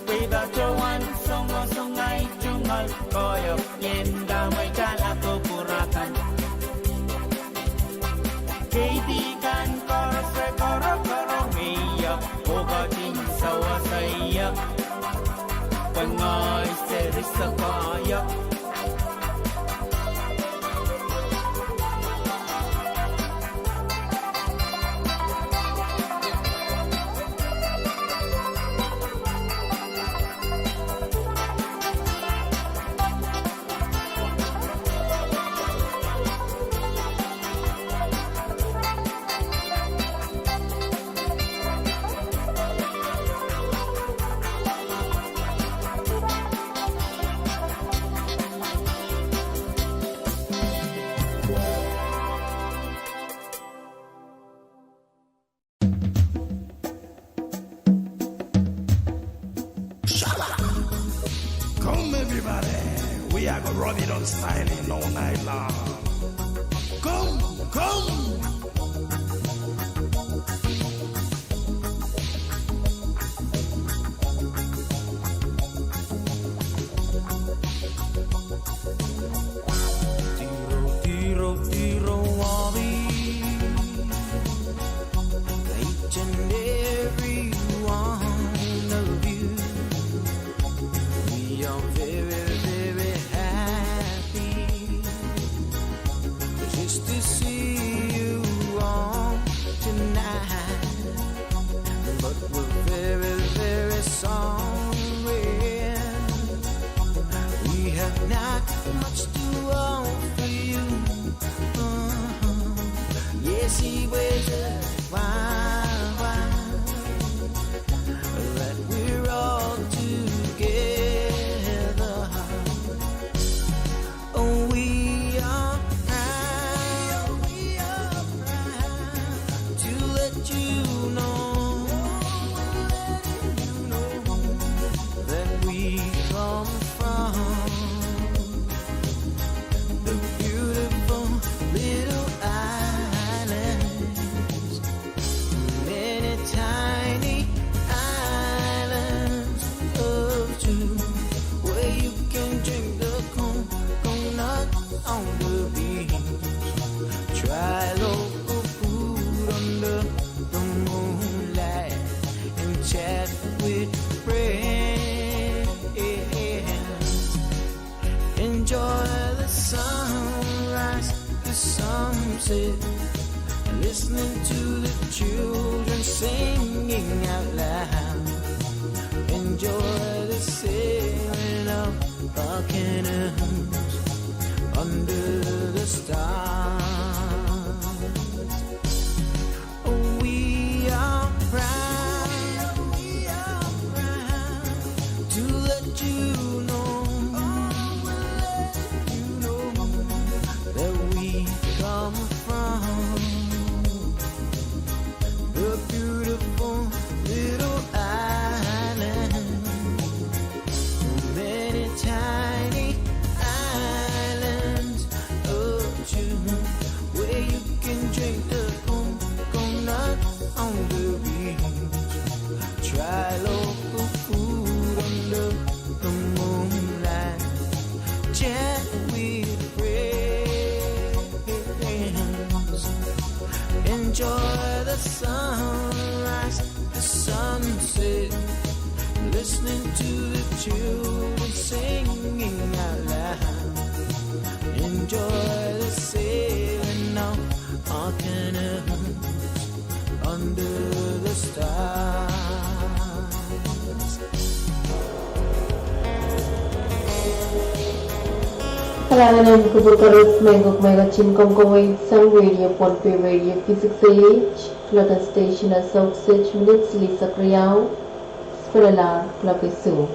Pwe I patohwan songosong ahi tungoal koahiek, ien dahme I tala kupwur akan. Keidi kan koaros re korokorong ie, oh kotin sewese ieu, pwe ngehi seri sakaio. Come, everybody. We are gonna rub it on styling all night long. Come, come. Tiro, tiro, tiro, Wally. Each and every one of you. We are very, very happy just to see you all tonight. But we're very, very sorry. We have not much to offer you. Uh-huh. Yes, it was a while, while that we're all together. Oh, we are proud, we are proud to let you know, let you know that we come from the beautiful little islands. Many tiny islands of two, where you can drink the coconut on the beach. Try local food under the moonlight and chat with friends. Enjoy the sunrise, the sunset, listening to the children singing out loud. Enjoy the sailing of our canoes under the stars. We are proud, we are proud to let you know, oh, let you know that we come from the beautiful little island. Many tiny islands of June, where you can drink the coconut on the beach. Try local food under the moonlight. Chat with friends. Enjoy the sunrise, the sunset, listening to the children singing out loud. Enjoy the sailing of our canoes under the stars. Kalahngan en kupwur koaros, mehn kak me ketin kamwakid sang Radio Pohnpei Radio V six A H, kuloak en station a sohk set minit silihsek riau, sipwelalahr kuloak ehu.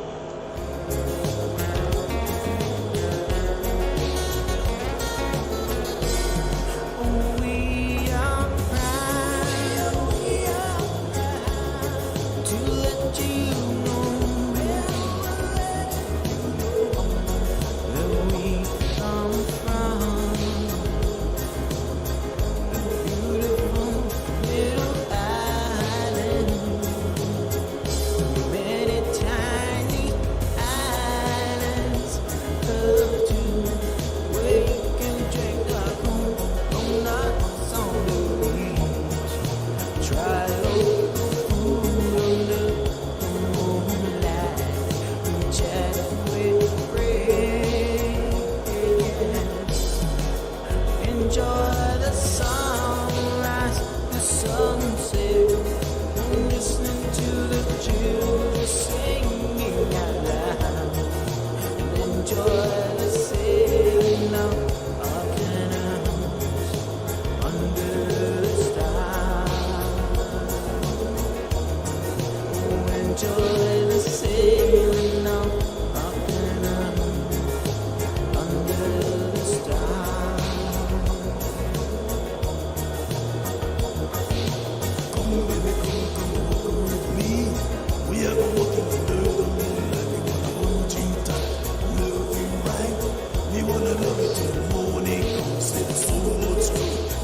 Morning, come sit so much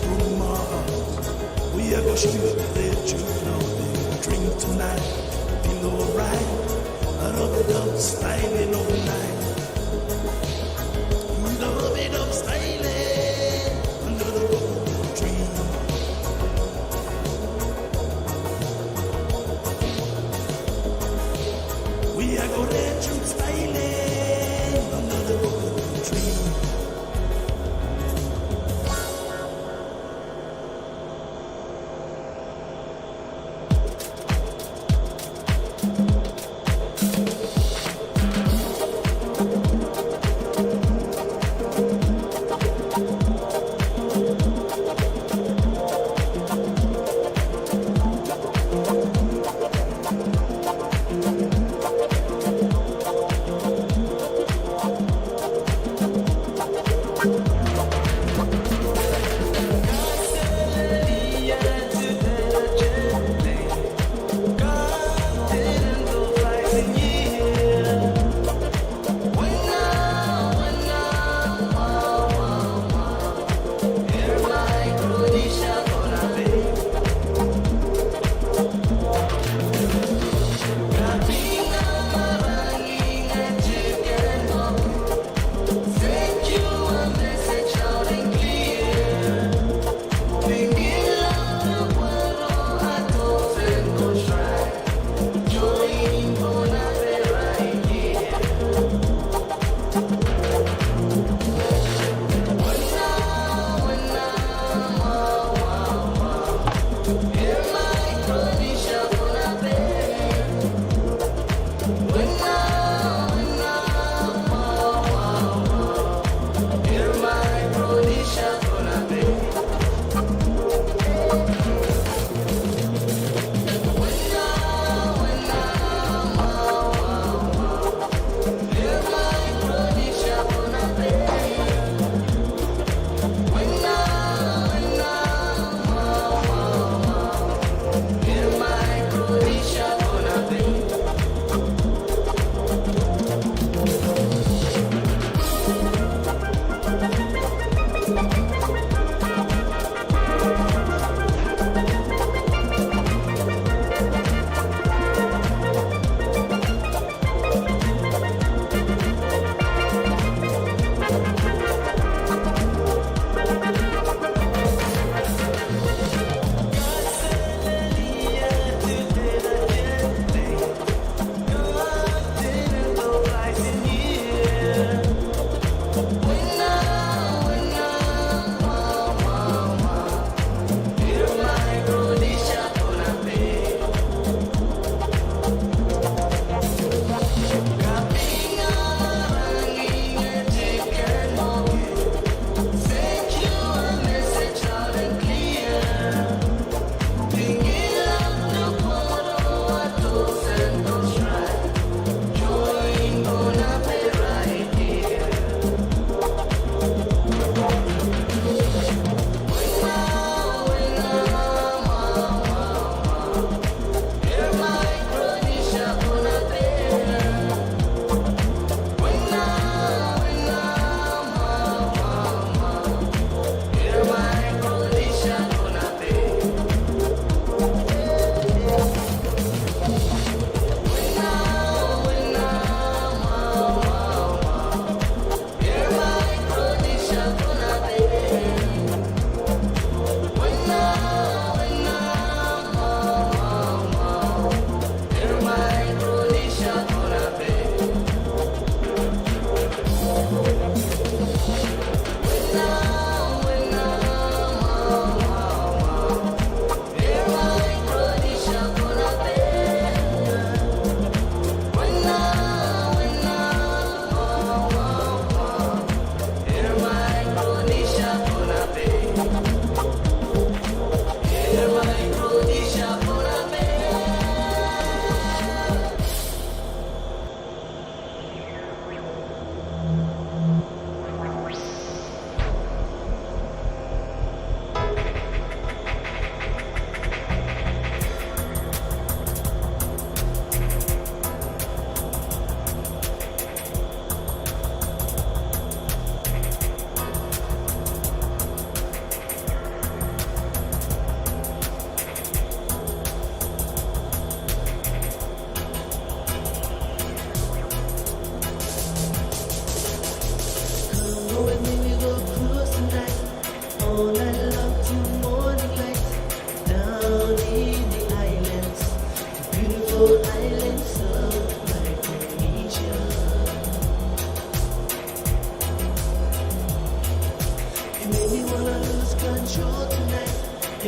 room. We are gonna shoot the bed, you know, drink tonight. Feel alright. A rub-a-dub styling all night. Rub-a-dub styling under the rubber tree. We are gonna shoot styling under the rubber tree.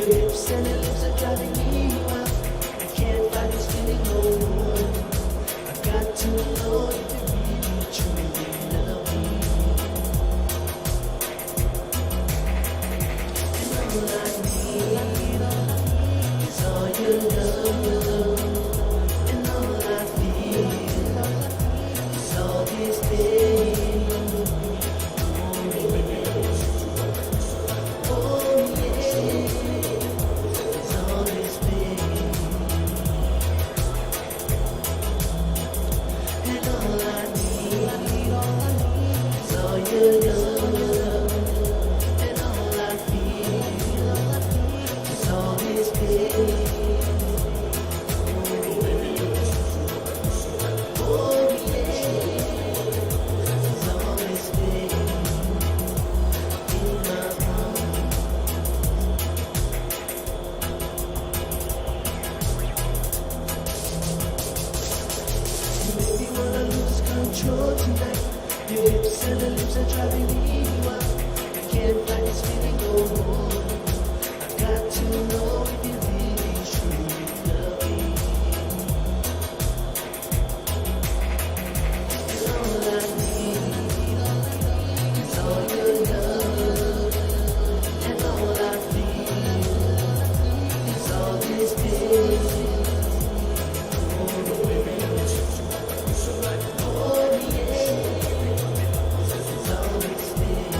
Your hips and her lips are driving me wild. I can't fight this feeling no more. I got to know if you really truly love me. And all I need is all your love. And all I feel is all this pain. Oh, yeah. Is all this pain. And all I need is all your love. And all I feel is all this pain. Oh, yeah. Is all this pain in my heart. You make me wanna lose control tonight. Your hips and her lips are driving me wild. I can't fight this feeling no more. I got to know if you really, truly love me. And all I need is all your love. And all I feel is all this pain. Oh, yeah. Is all this pain.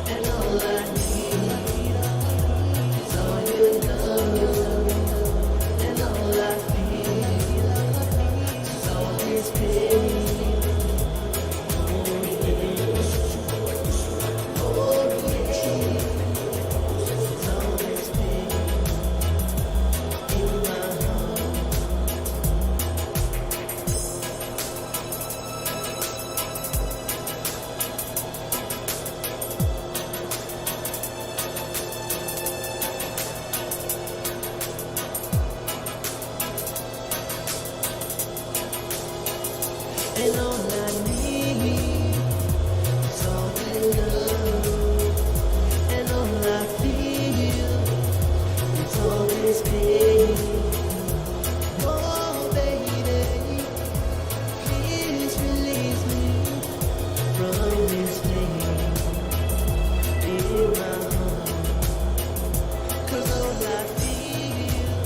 And all I need is all your love. And all I feel is all this pain. Oh, yeah. Is all this pain in my heart. And all I need is all your love. And all I feel is all this pain. Oh, baby, please release me from this pain in my heart. 'Cause all I feel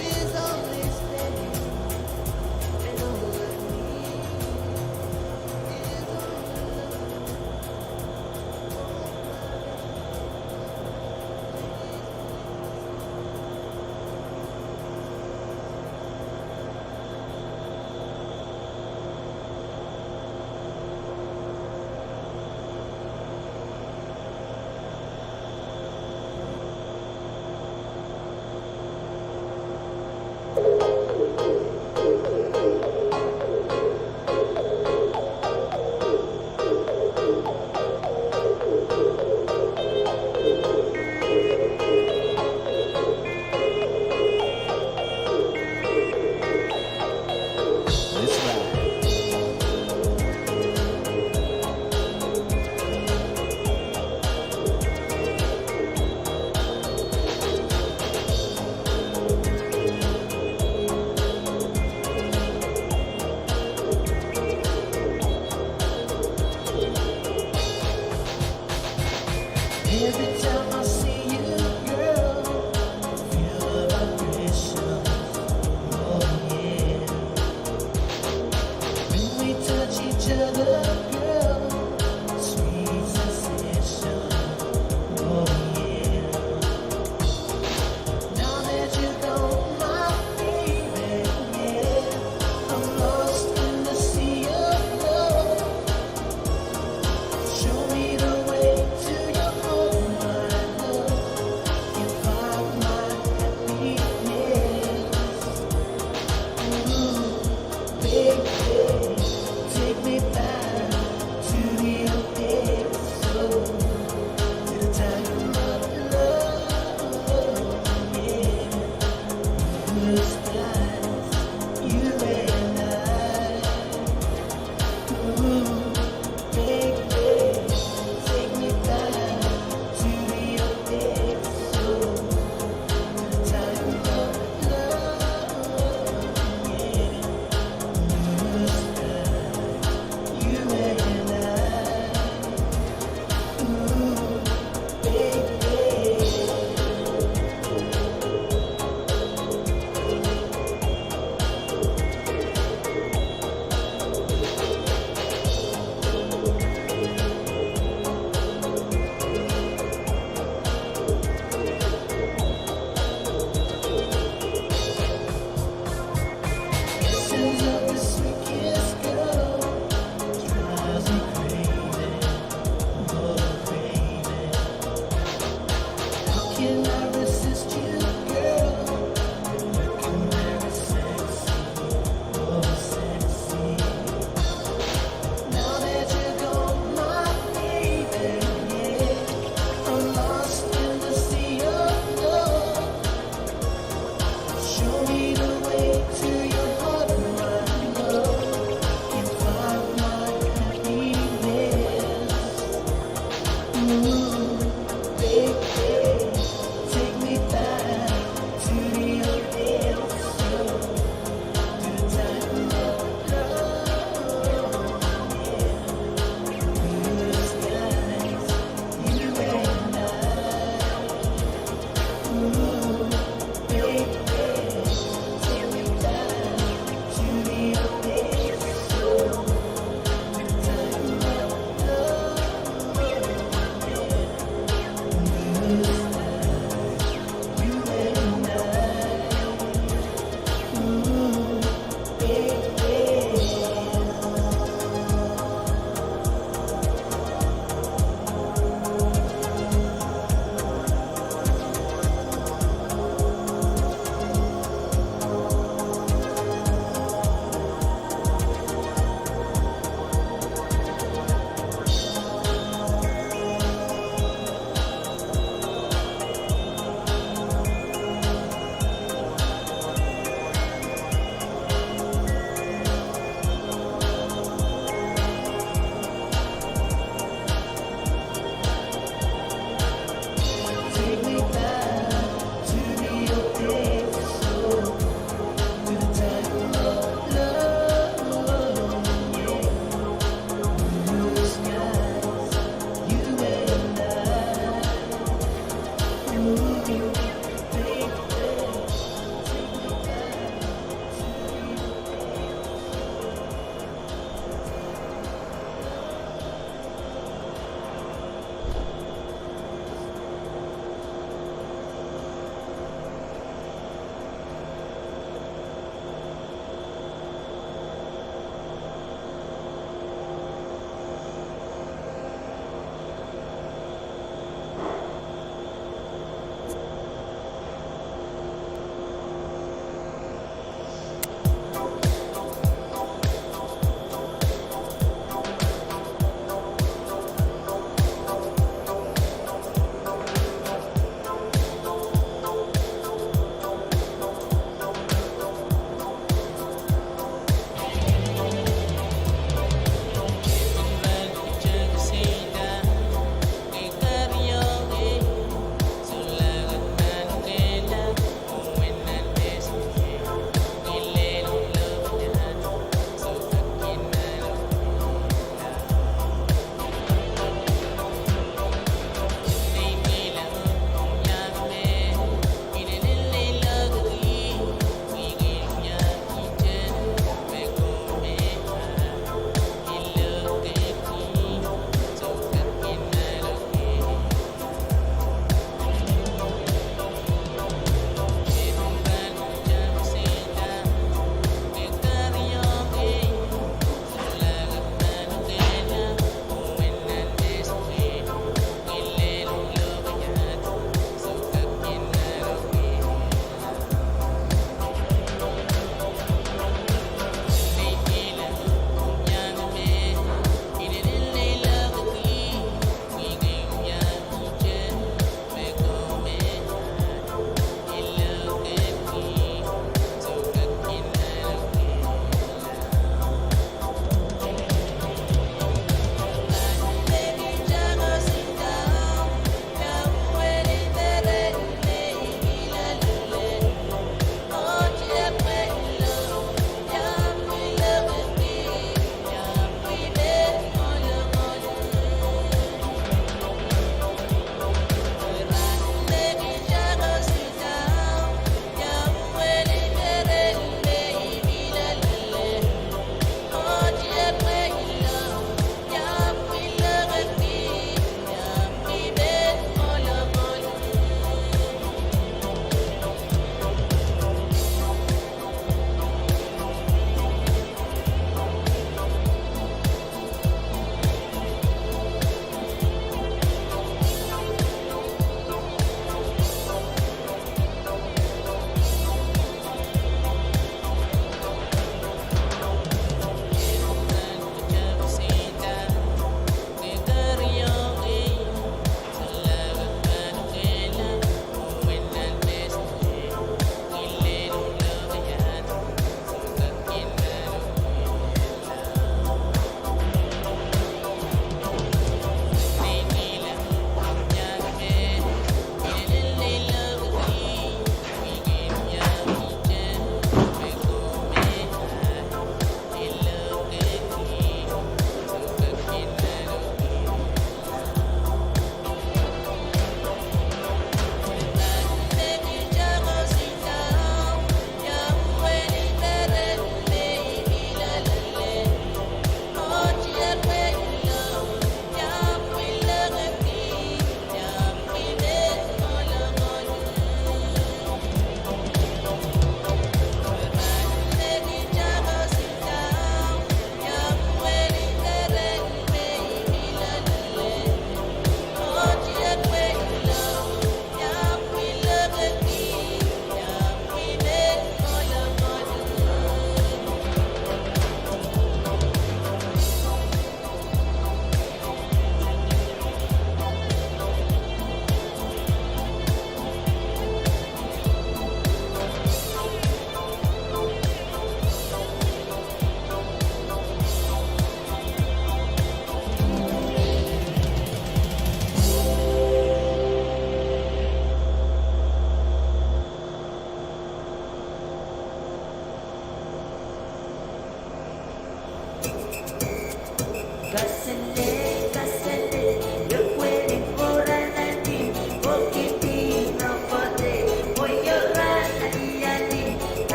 is all this pain. And all I need is all your love. Every time I see you, girl, I feel a vibration. Oh, yeah. When we touch each other, girl, sweet sensation. Oh, yeah. Now that you're gone, my baby, yeah, I'm lost in the sea of love. Show me the way to your home, my love. You'll find my happiness. Ooh, baby, take me back.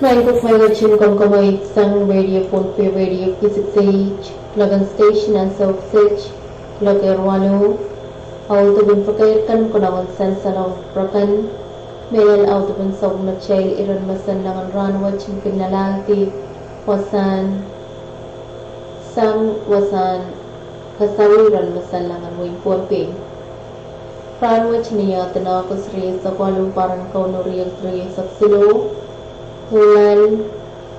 Maing ko, maing ko, kin komw kamwaid sang Radio Pohnpei, Radio Kisik Stage, local station ansou kiset, local walu, audepen pakair kan konehng en sansalong rakan, mehlel audepen sapwellimatail iren masanlang en rahnwet me kin lalaudki wasahn, sang wasahn kasawi iren masanlang en wehin Pohnpei. Rahnwet ni August rieisek walu, pahr en Kauno riekid rieisek siluh, ulal,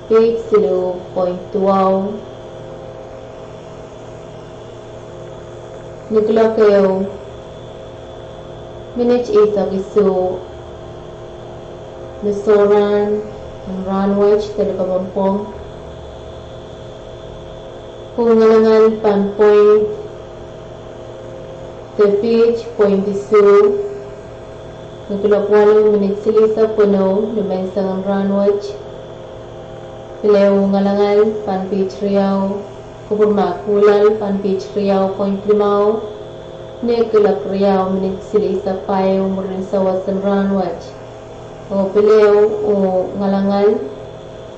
peik siluh point duwau, ni kilok ehu minit eisek isuh, ni sohrahn en rahnwet de likapwong pwong, ngalangal pahn point, de piht point isuh, ni kilok walu minit silihsek weneu, ni menseng en rahnwet. Pil ehu ngalangal pahn piht riau, kupwur mahk ulal pahn piht riau point limau, ni kilok riau minit silihsek pahieu mwurin sawas en rahnwet. Oh pil ehu, oh ngalangal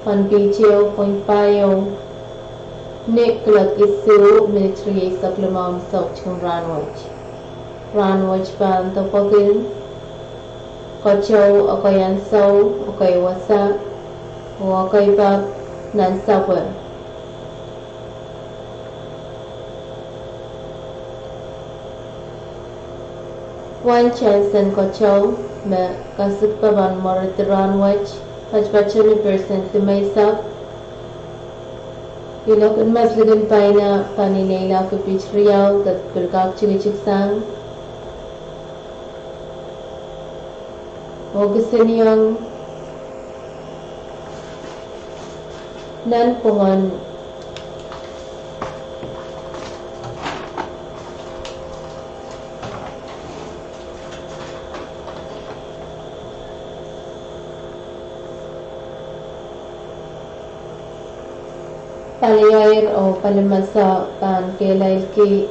pahn piht ehu point pahieu, ni kilok isuh minit rieisek limau ni soutik en rahnwet. Rahnwet pahn doadoahk en keteu, ekei ansou, ekei wasa, oh ekei pak nan sapwe. Wahn chance en keteu me kasikpe pahn mweredi rahnwet, patpato ni percent limeisek. Ilok en maslikin paina pahn ileilahki piht riau, de pil kak tikitik sang. Oh kisinieng nanpwungen paliair oh palimese pahn kehlailki.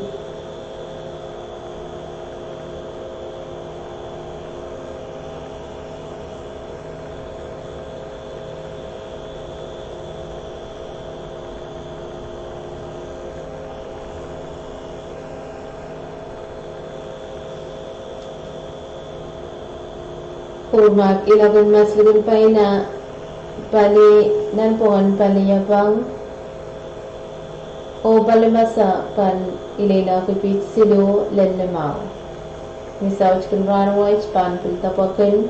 Kupwur mahk, ilok en maslikin paina, pali, nanpwungen paliepeng oh palimese pahn ileilahki piht siluh lel limau. Ni soutik en rahnwet pahn pil doadoahk en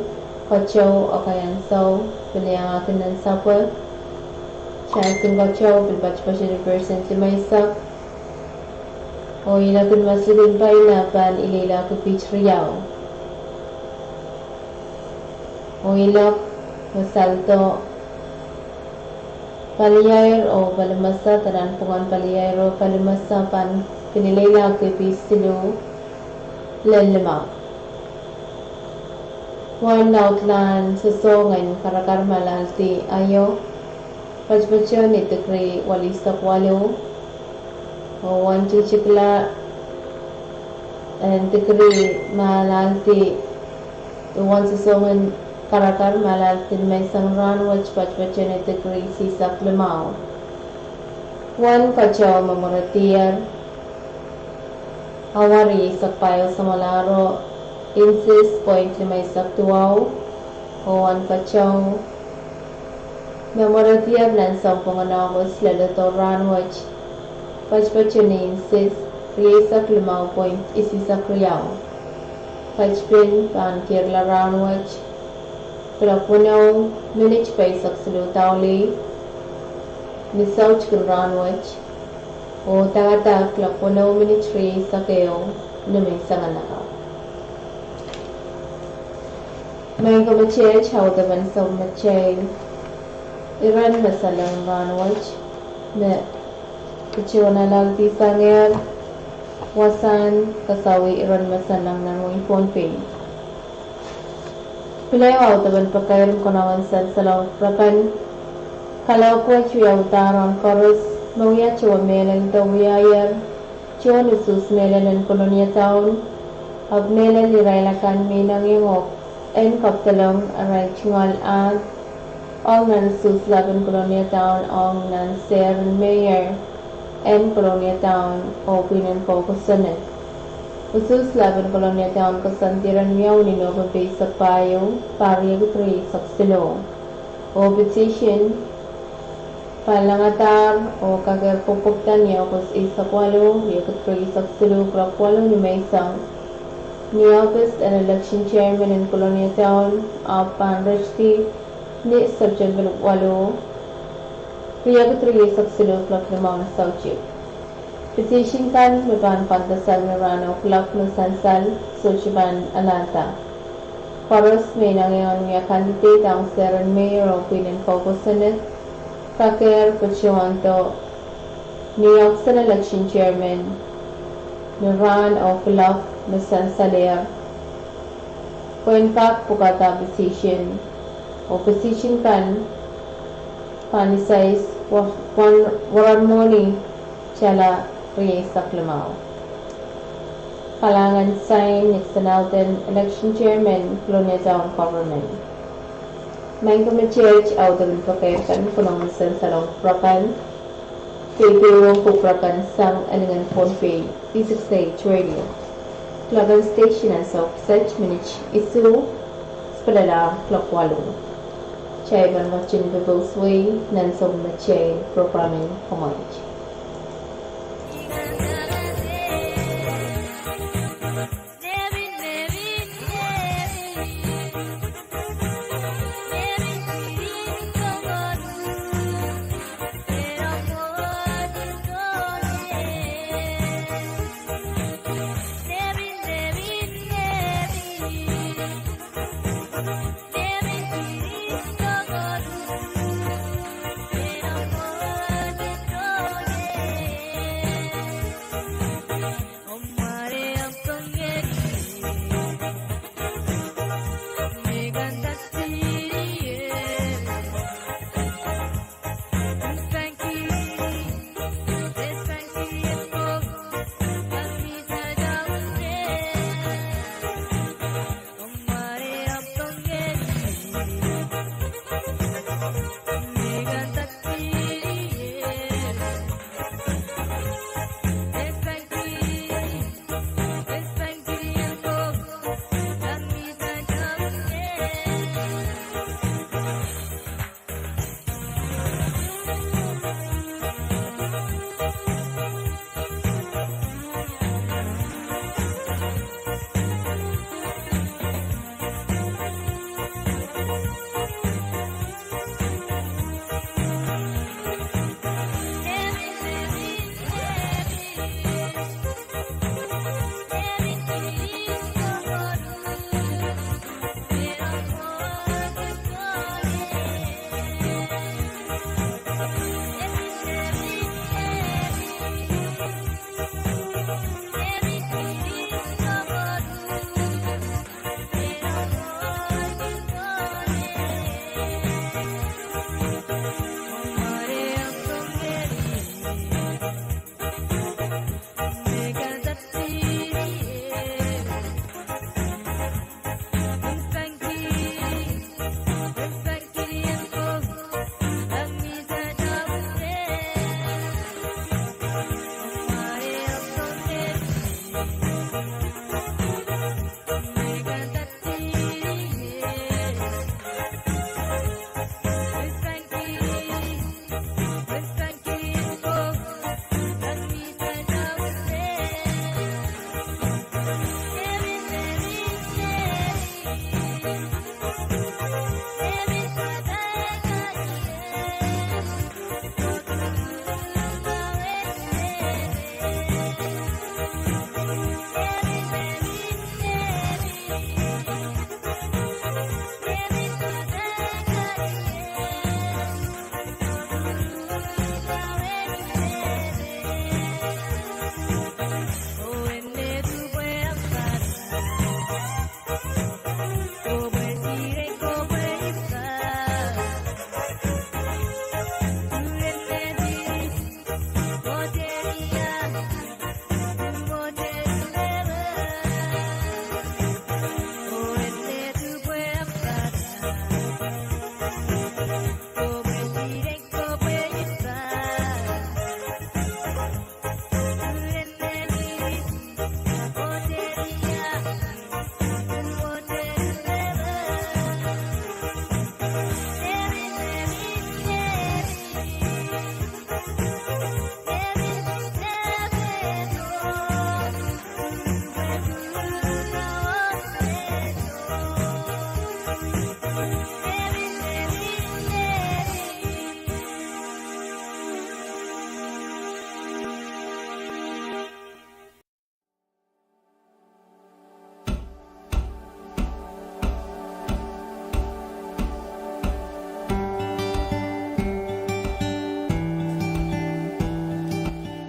keteu, ekei ansou, pil iangahki nan sapwe. Chance en keteu pil patpato ni percent limeisek. Oh ilok en maslikin paina pahn ileilahki piht riau. Oh ilok me saldo paliair oh palimese, de nanpwungen paliair oh palimese pahn pil ileilahki piht siluh lel limau. Wahn laudlahn sosohng en karakar me alahldi aio, patpato ni degree welisek waluh, oh wahn tikitikla en degree me alahldi, wahn sosohng en karakar me alahldi ni menseng en rahnwet, patpato ni degree isihsek limau. Wahn keteu me mweredier, awa rieisek pahieu samwalahro, inches point limeisek duwau, oh wahn keteu me mweredier nan sounpwongen August leledo rahnwet, patpato ni inches rieisek limau point isihsek riau. Patpin pahn kirla rahnwet, kilok weneu minit pahisek siluh daulih ni soutik en rahnwet, oh dakada kilok weneu minit rieisek ehu ni menseng en lakapw. Maing ko, met audepen sapwellimatail iren masanlang en rahnwet me patohwan alahldi sangehr wasahn kasawi iren masanlang nan wehin Pohnpei. Pil ehu audepen pakair me konehng en sansalong rakan, kalohk wet wiawidahr ong koaros me wia towe mehlel de wiahier towe usuhs mehlel en Kolonia Town, ahpw mehlel irail akan me inengieng oh en kapedolong arail tungoal ahd Ong nan usuhs lap en Kolonia Town, ong nan sehr en mayor en Kolonia Town oh pwihn en Kou Kosonned. Usuhs lap en Kolonia Town koasoandi rehn wiawi ni Nopempe eisek pahieu, pahr riekid rieisek siluh. Oh petition pahn langadahr oh kakehr pwopwokda ni August eisek waluh, riekid rieisek siluh, kuloak waluh ni menseng, ni ohpis en election chairman en Kolonia Town, ahpw pahn retidi ni September waluh, riekid rieisek siluh, kuloak limau ni soutik. Petition kan me pahn pwandasang ni rahn oh kuloak me sansal sohte pahn alanda. Koaros me inengieng en wia candidate ong sehr en mayor oh pwihn en Kou Kosonned, kakehr patohwando ni ohpis en election chairman ni rahn oh kuloak me sansalehr, pwehn kak pwukada petition. Oh petition kan pahn isais wa-, wan-, waran mwohni tala rieisek limau. Kalahngan, sign, Nixon Alden, election chairman, Kolonia Town Government. Maing ko, met audepen pakair kan konehng me sansalong kupwur akan. Peikiong kupwur akan sang Alingen Pohnpei, V six eight Radio. Kuloak en station ansou kiset minit isuh, spelala kuloak waluh. Kitail pahn ketin pepous wei nan sounpatail program en komour.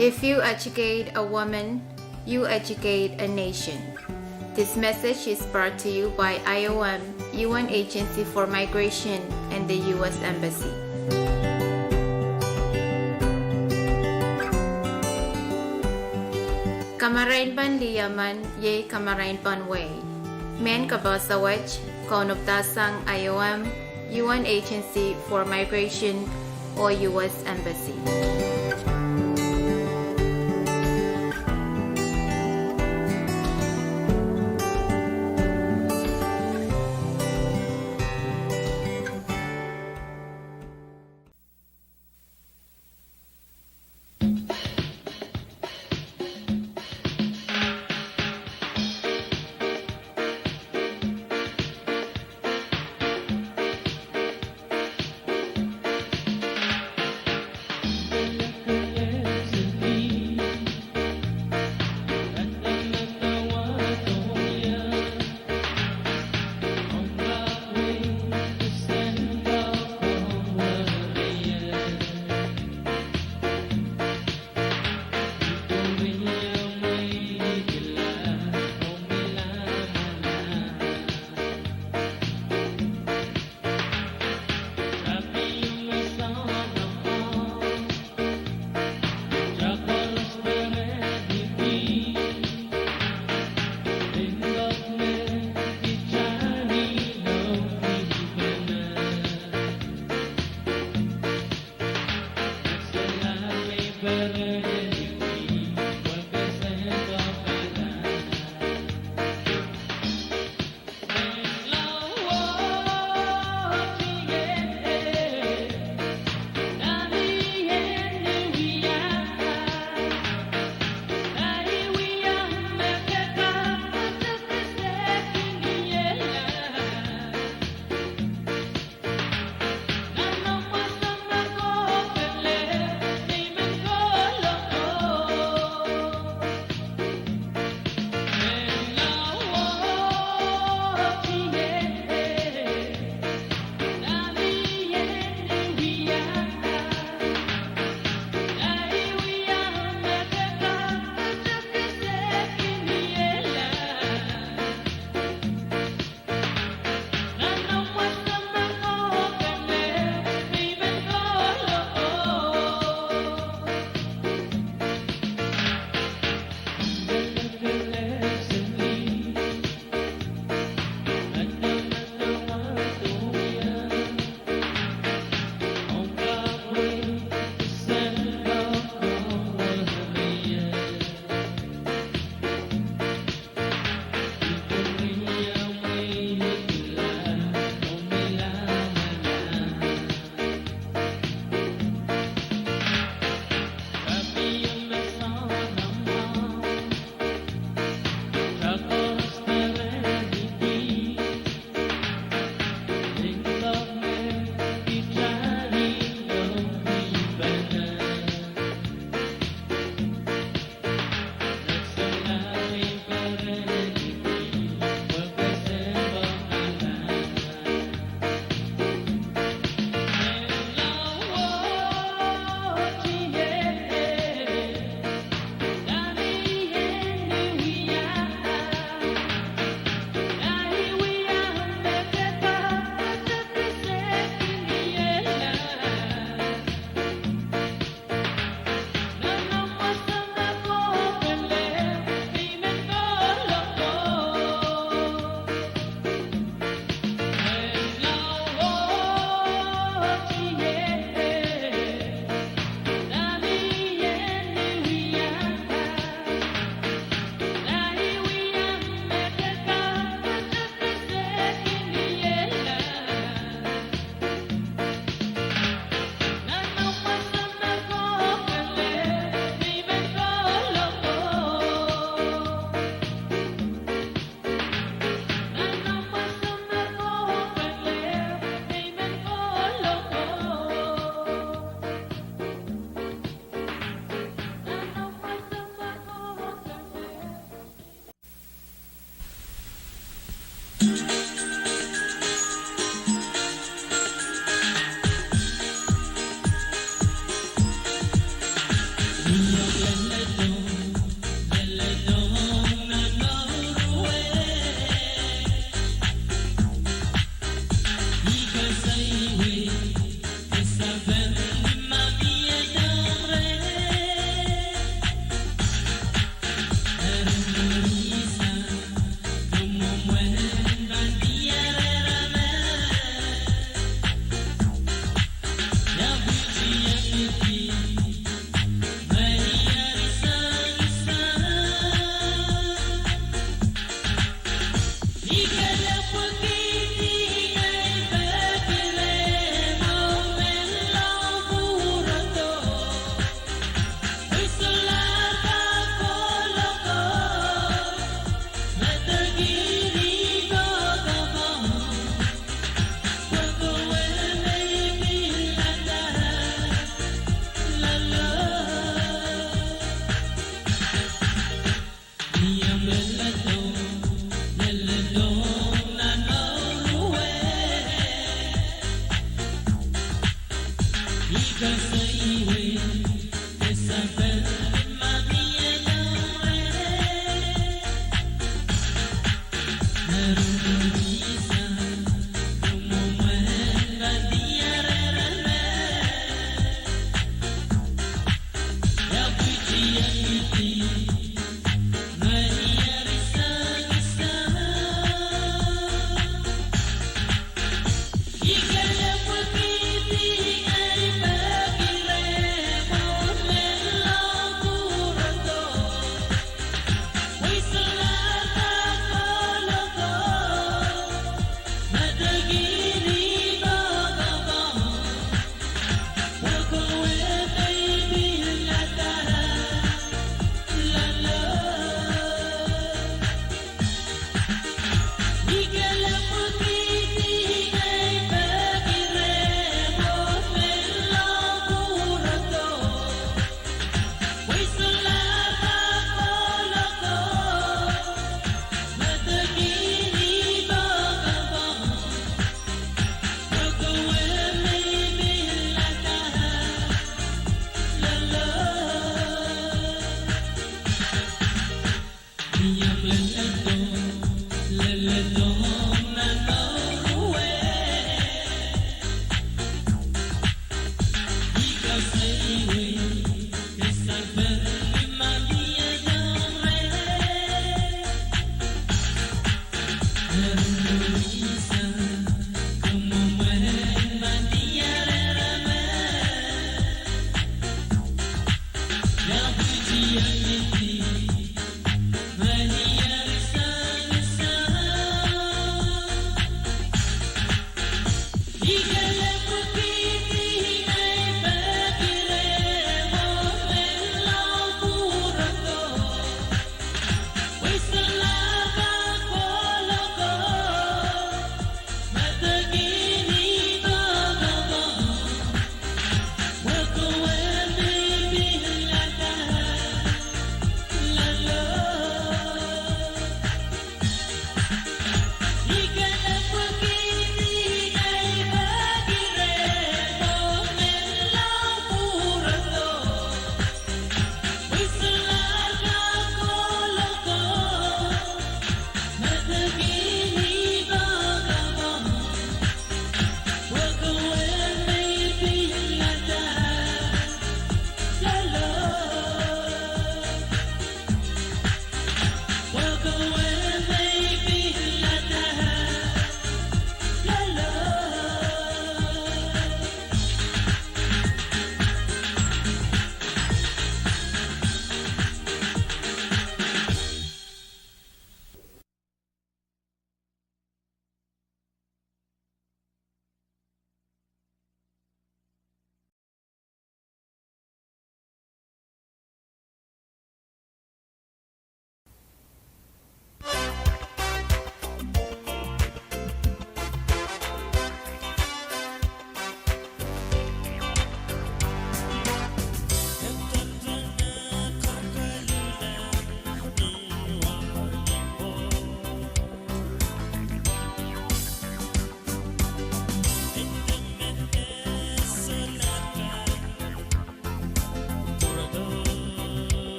If you educate a woman, you educate a nation. This message is brought to you by I O M, U N Agency for Migration, and the U S Embassy. Kamarainpen lih emen iei kamarainpen wehi. Mehn kapehse wet, kaunopdahsang I O M, U N Agency for Migration, oh U S Embassy.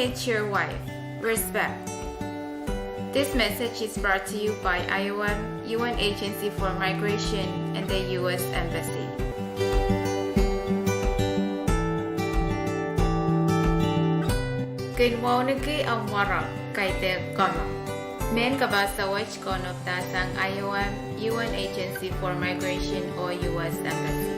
Treat your wife. Respect. This message is brought to you by I O M, U N Agency for Migration, and the U S Embassy. Kin wauneki ahmw warek, kaidehk kommour. Mehn kapahsa wet kaunopada sang I O M, U N Agency for Migration oh U S Embassy.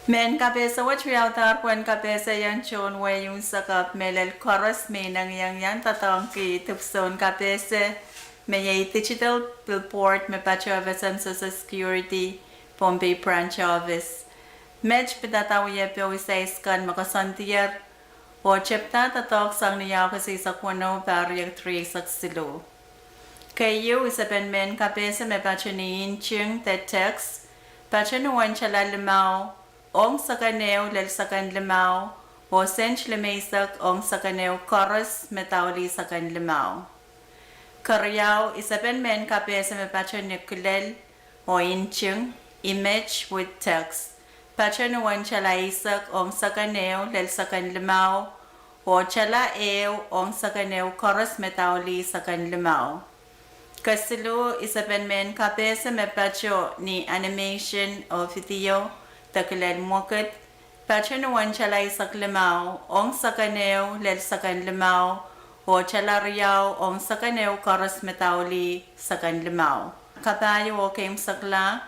Mehn kapehse wet wiawihdahr pwehn kapehsehiong tohn wehi unsek ahpw mehlel koaros me inengieng iang doadoahngki dipwisoun kapehse me iei digital billboard me patoh FSM Social Security Pohnpei Branch Office. Met pidada wiepe oh iseis kan me koasoandier oh tepda doadoahk sang ni Aokus eisek weneu, pahr riekid rieisek siluh. Keieu, isepen mehn kapehse me patoh ni nting de text, patoh ni uwen tala limau ong seken ehu lel seken limau oh sent limeisek ong seken ehu koaros me daulih seken limau. Keriau, isepen mehn kapehse me patoh ni kilel oh nting, image with text, patoh ni uwen tala eisek ong seken ehu lel seken limau oh tala ehu ong seken ehu koaros me daulih seken limau. Kesiluh, isepen mehn kapehse me patoh ni animation oh video de kilel mwekid, patoh ni uwen tala eisek limau ong seken ehu lel seken limau oh tala riau ong seken ehu koaros me daulih seken limau. Kapahieu oh keimwsekla,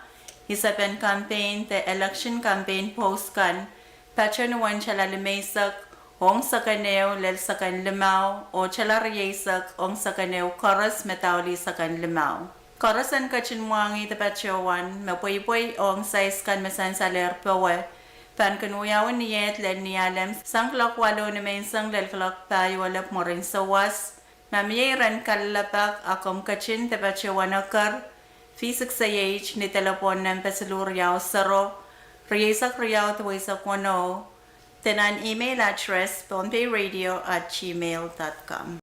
isepen campaign de election campaign post kan, patoh ni uwen tala limeisek ong seken ehu lel seken limau oh tala rieisek ong seken ehu koaros me daulih seken limau. Koaros en ketin mwahngih de patohwan me pweipwei ong iseis kan me sansalehr powe pahn kin wiawi ni eht lel Nialem sang kuloak waluh nimenseng lel kuloak pahieu elep mwurin souwas. Ma mie iren kalelapak a komw ketin de patohwan eker, V six A H ni delepwohn nempe siluh riau sero, rieisek riau duweisek weneu, de nan email address pohnpeiradio at gmail dot com.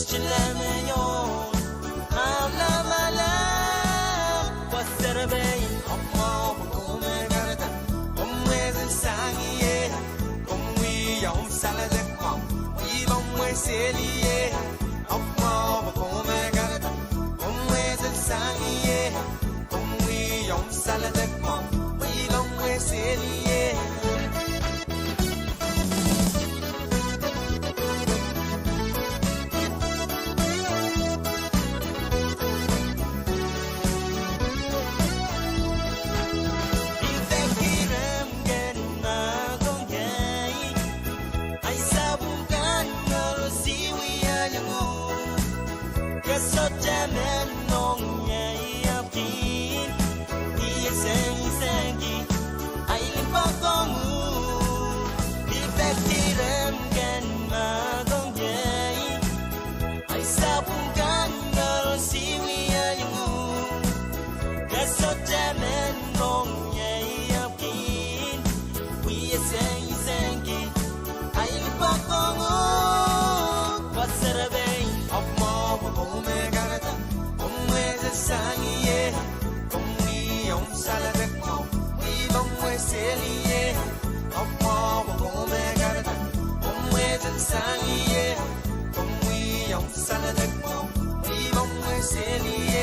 Silameio, alamala, pwe serepein, omw mwahu pwe komw kahrehda, komw mwesel sang ie, komw wia omw saledek mwahu, pwe komw mwesel ie, omw mwahu pwe komw kahrehda, komw mwesel sang ie, komw wia omw saledek mwahu, pwe komw mwesel ie. Ke sohte men ong ie, I ahpw kin wie sengisengki ahi limpoak ong uhk. I peki rehmw ken mahk ong ie, ahi sapwung kan koaros I wia ong uhk. Ke sohte men ong ie, I ahpw kin wie sengisengki ahi limpoak ong uhk. Pwe serepein, omw mwahu pwe komw kahrehda, komw mwesel sang ie, komw wia omw saledek mwahu, pwe komw mwesel ie, omw mwahu pwe komw kahrehda, komw mwesel sang ie, komw wia omw saledek mwahu, pwe komw mwesel ie.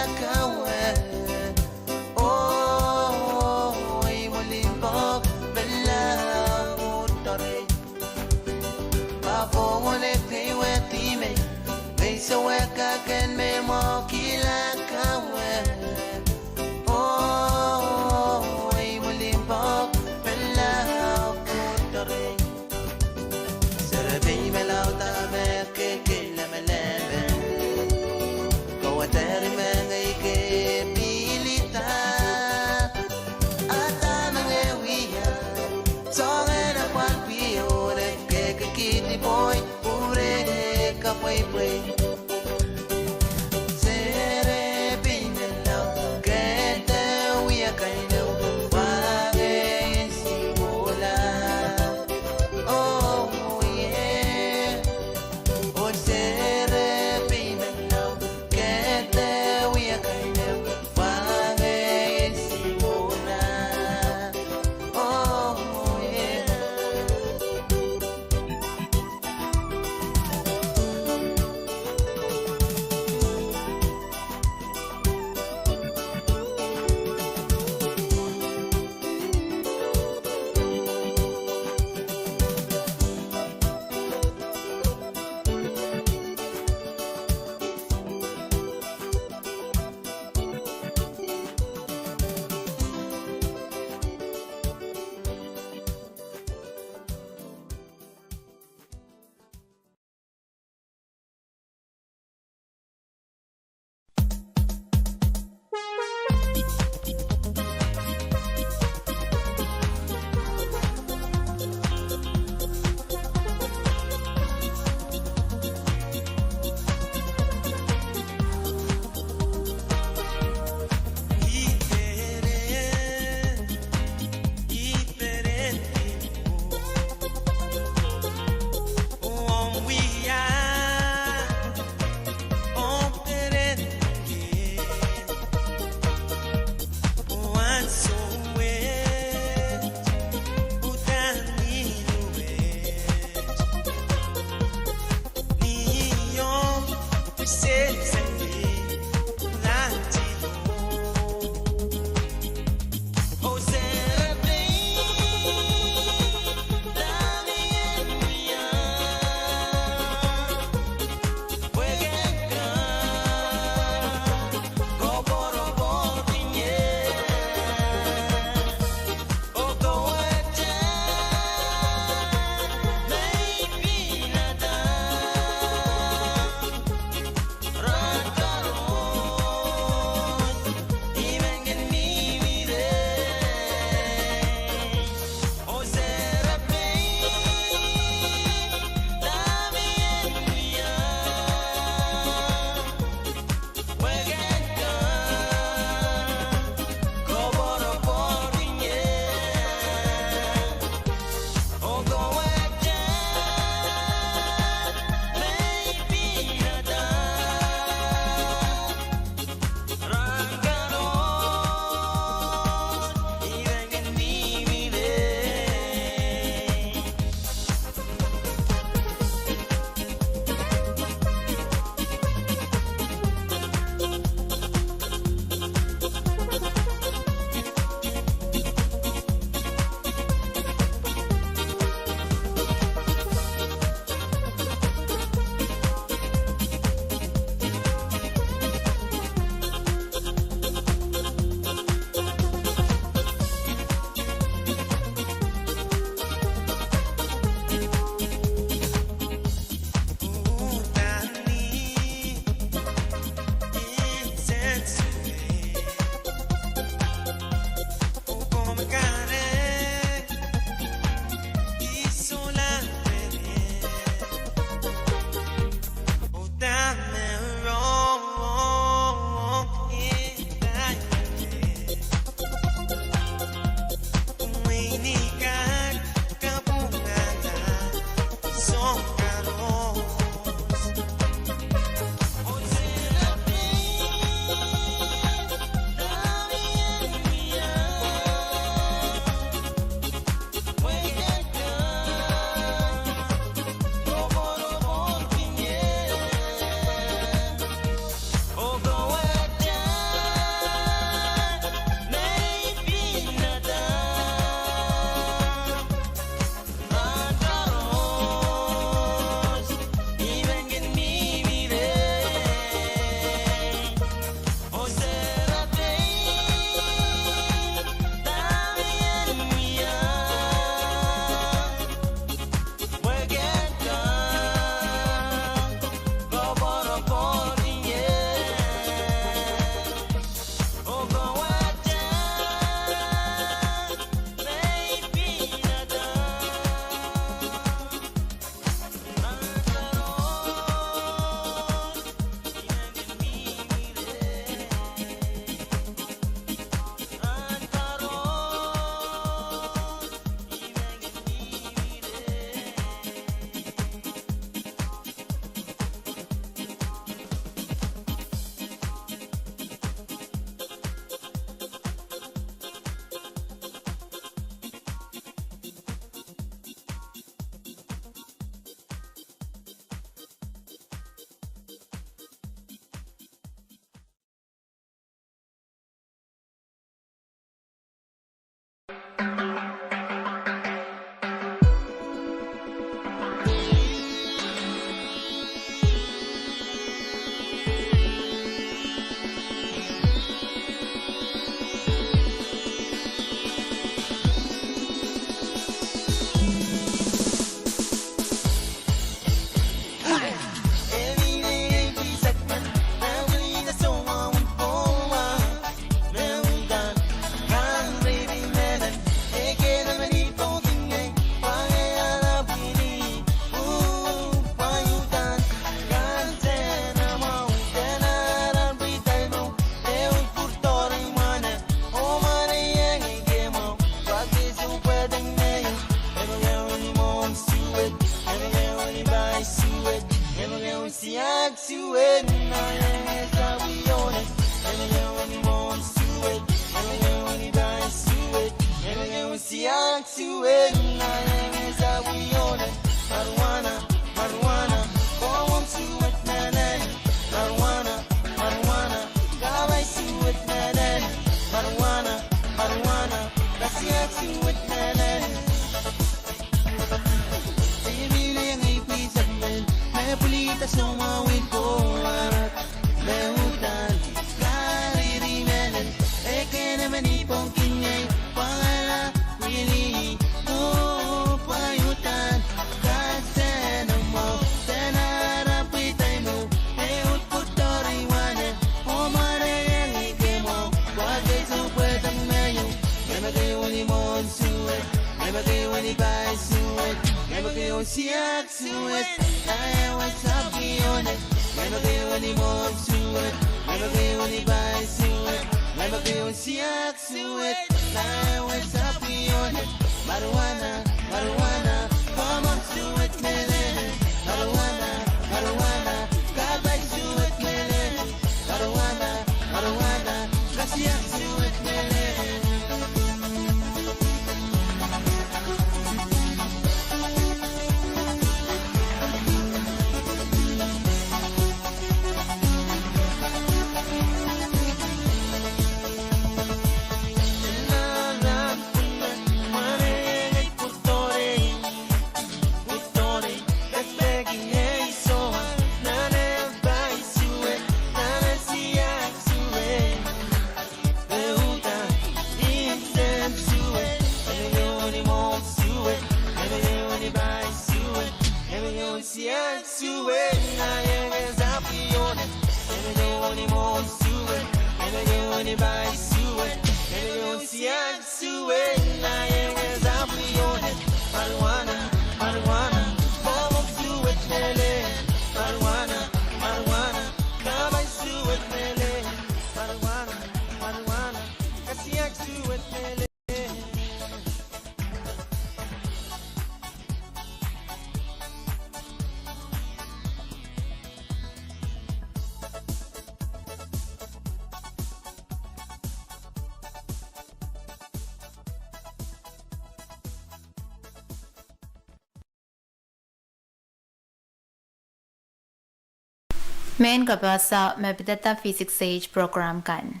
Mehn kapehse me pidada V six H program kan.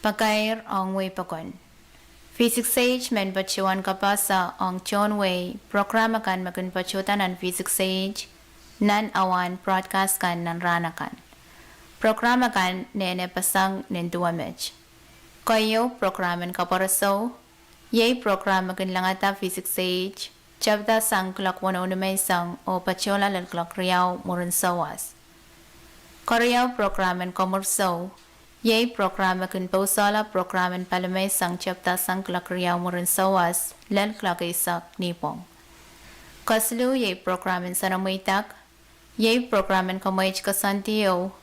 Pakair ong wehi pokon. V six H men patohwan kapehse ong tohn wehi program akan me kin patohda nan V six H nan awan broadcast kan nan rahn akan. Program akan nene pasang nin duwe met. Keieu program en kapwuresou, iei program me kin langada V six H, tepda sang kuloak weneu nimenseng oh patohla lel kuloak riau mwurin souwas. Keriau program en komwursou, iei program me kin pousehla program en palimeiseng tepda sang kuloak riau mwurin souwas lel kuloak eisek nipwong. Kesiluh iei program en soanamweidek, iei program en kamweid koasoandi ehu,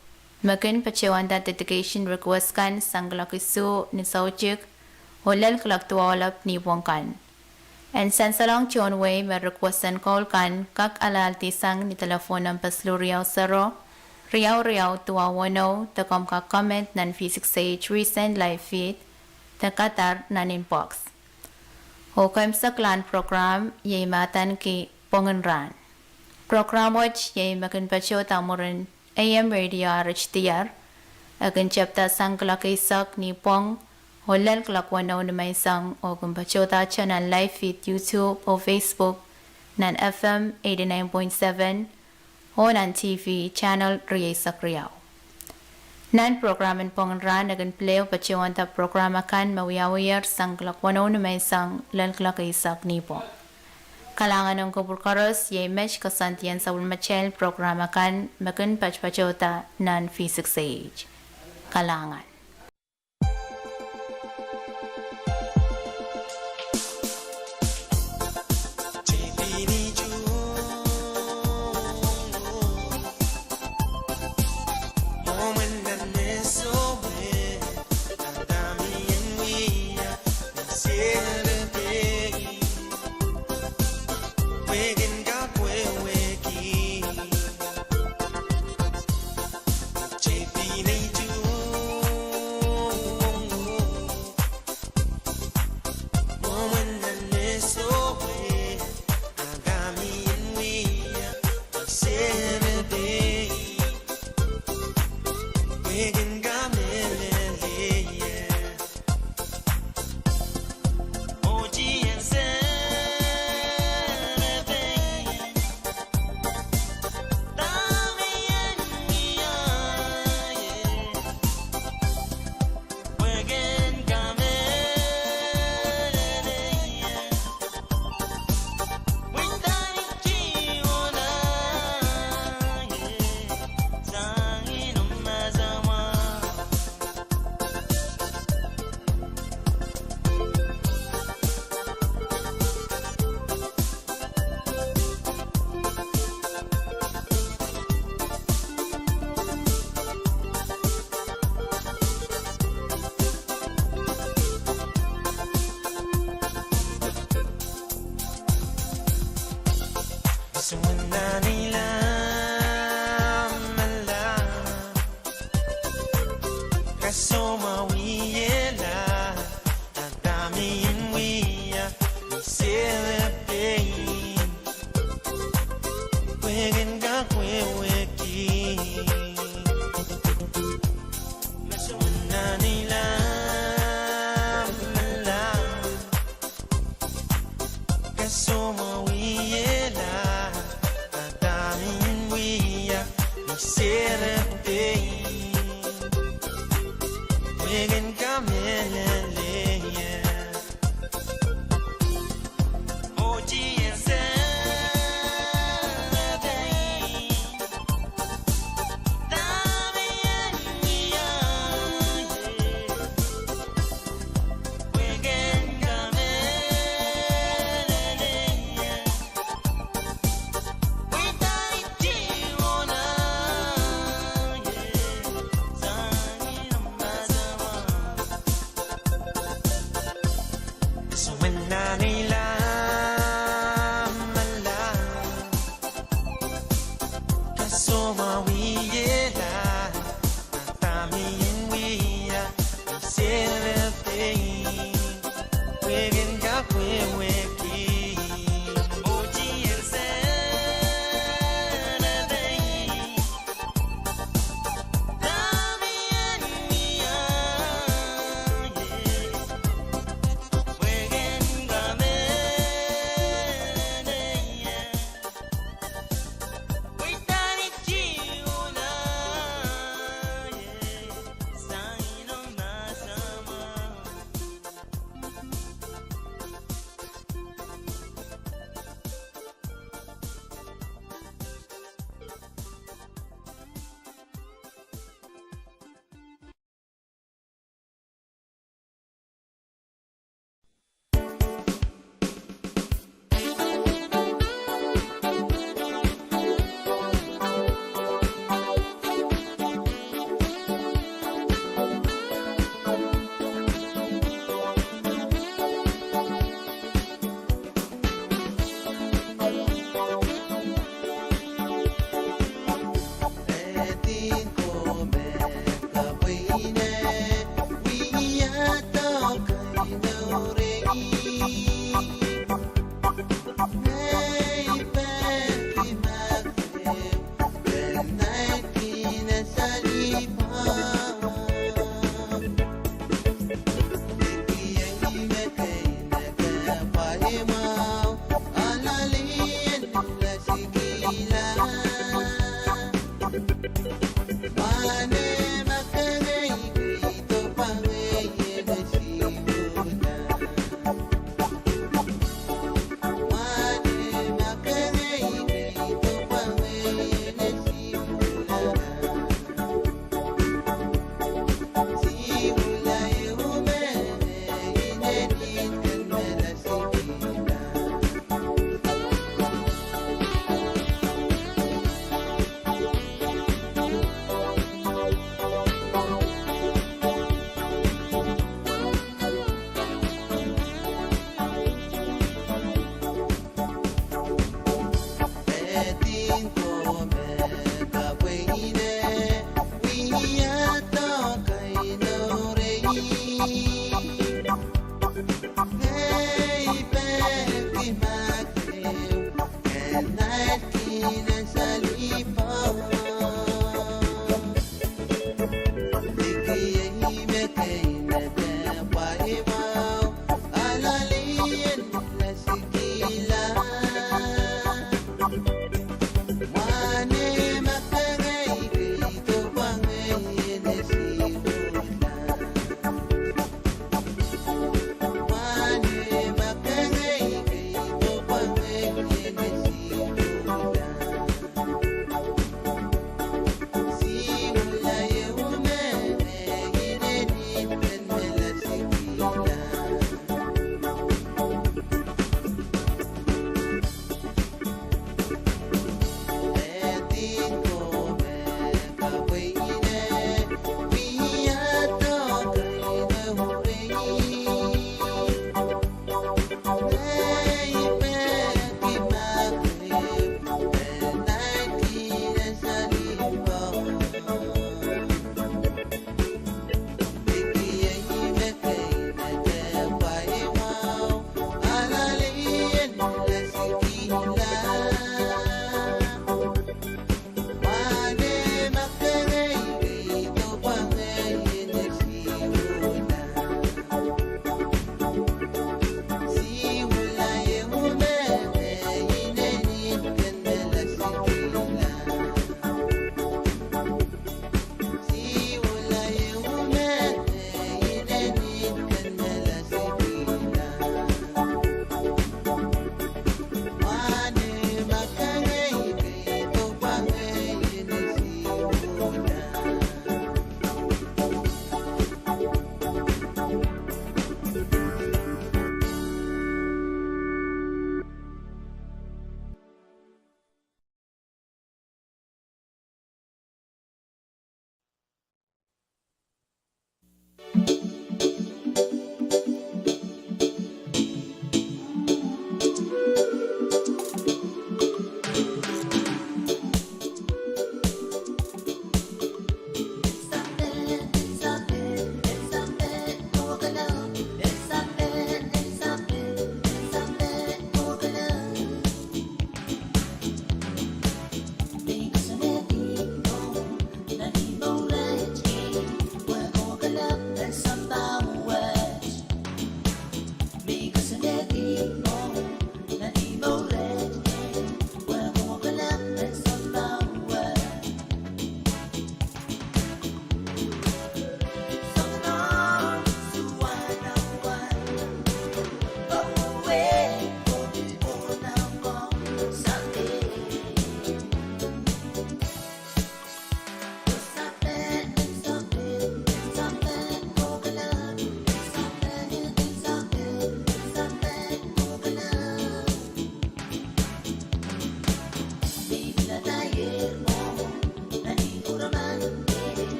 me kin patohwanda dedication request kan sang kuloak isuh ni soutik oh lel kuloak duwaulepw nipwong kan. En sansalohng tohn wehi me request en koul kan kak alehdi sang ni telephone number siluh riau sero, riau riau duwau weneu, de komw kak comment nan V six H recent live feed, de kadar nan inbox. Oh keimwseklahn program iei me adaneki Pwongin Rahn. Program wet iei me kin patohda mwurin A M radio R H D R, e kin tepda sang kuloak eisek nipwong oh lel kuloak weneu ni menseng, oh kin patohda nan live feed YouTube oh Facebook, nan F M eighty-nine point seven, oh nan T V channel rieisek riau. Nan program en pwongin rahn e kin pil ehu patohwanda program akan me wiawiher sang kuloak weneu ni menseng lel kuloak eisek nipwong. Kalahngan ong kupwur koaros, iei met koasoandi en sapwellimatail program akan me kin patpatohda nan V six A H. Kalahngan.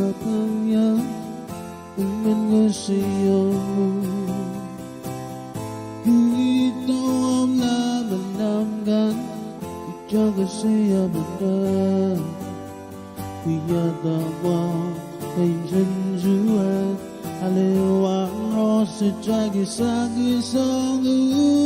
Kapwaiada, I men koasoia mwo, kiht omw lamalam kan, I koasoia mwo, kiht omw lamalam kan, ale waros kisakis ong uhk.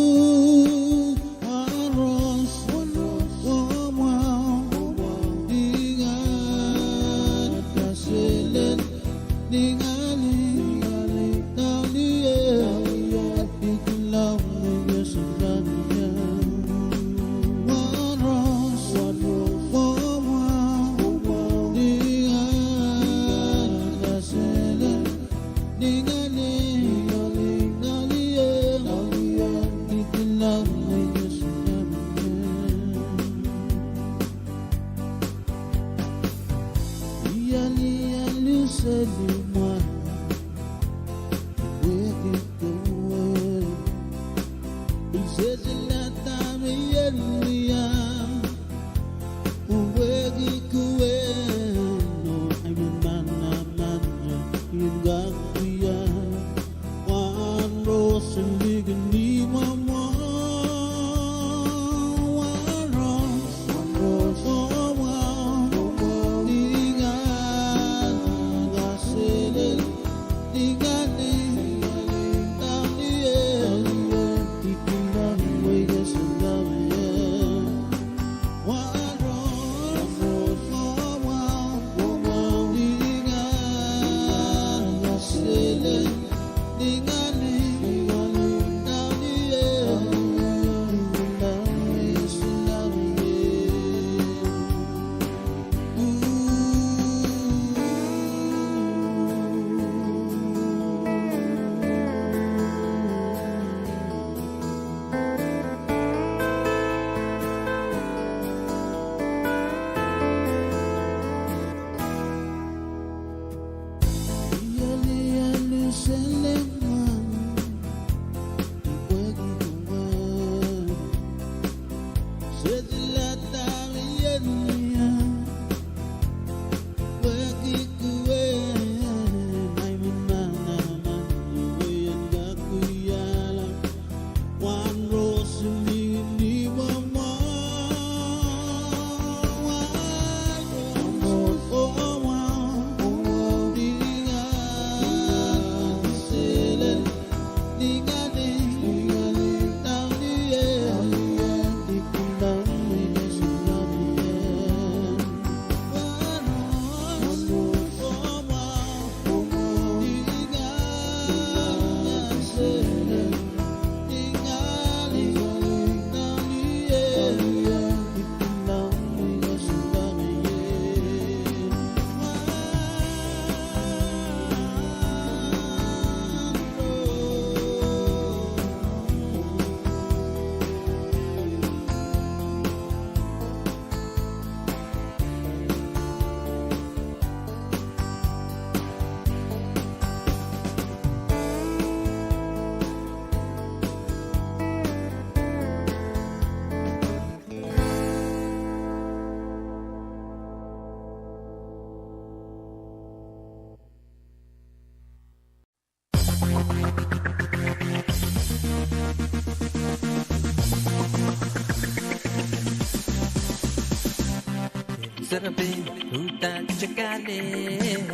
Serepein uhdahn kitail kahlek.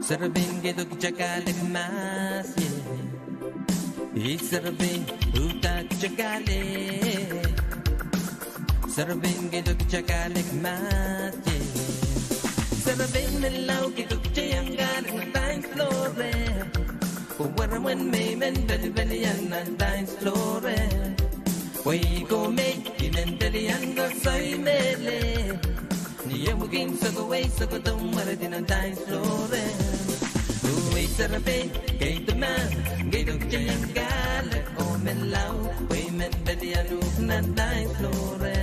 Serepein keido kitail kahlek mahs ie. Ih serepein uhdahn kitail kahlek. Serepein keido kitail kahlek mahs ie. Serepein menlau keido kitail iang kahlek nan dance floor e. Pwe weremwen me I men pelipelian nan dance floor e. Pwe I ko me I men pelian koasoi mehlel. Ni ehu kin sokowei sokohdo mweredi nan dance floor e. Uwe serepein keido mahs, keido kitail iang kahlek oh menlau, pwe I men pelian uhk nan dance floor e.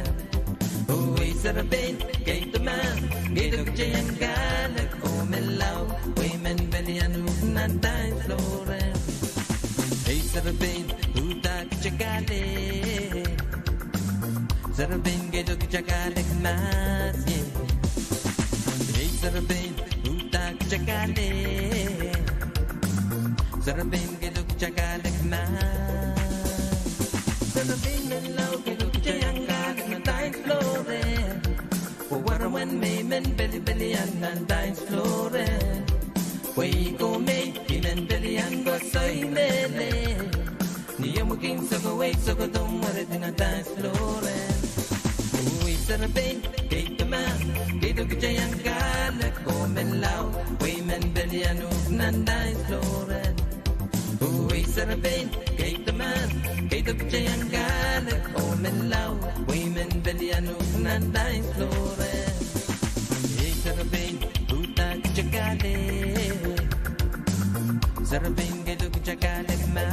Uwe serepein keido mahs, keido kitail iang kahlek oh menlau, pwe I men pelian uhk nan dance floor e. Ei serepein uhdahn kitail kahlek. Serepein keido kitail kahlek mahs ie. Ei serepein Serepein keido kitail kahlek ma. Serepein Menlau keido kitail iang kahlek nan dance floor en. Pwe warowen me I men pelipelian nan dance floor en. Pwe I ko me I men pelian koasoi mehlel. Ni omw kin sokowei sokohdo mweredi nan dance floor en. Uwe serepein, keido ma, keido kitail iang kahlek oh Menlau, pwe I men pelian uhk nan dance floor en. Uwe serepein, keido ma, keido kitail iang kahlek oh Menlau, pwe I men pelian uhk nan dance floor en. Ei serepein, uhdahn kitail kahlek. Serepein keido kitail kahlek ma.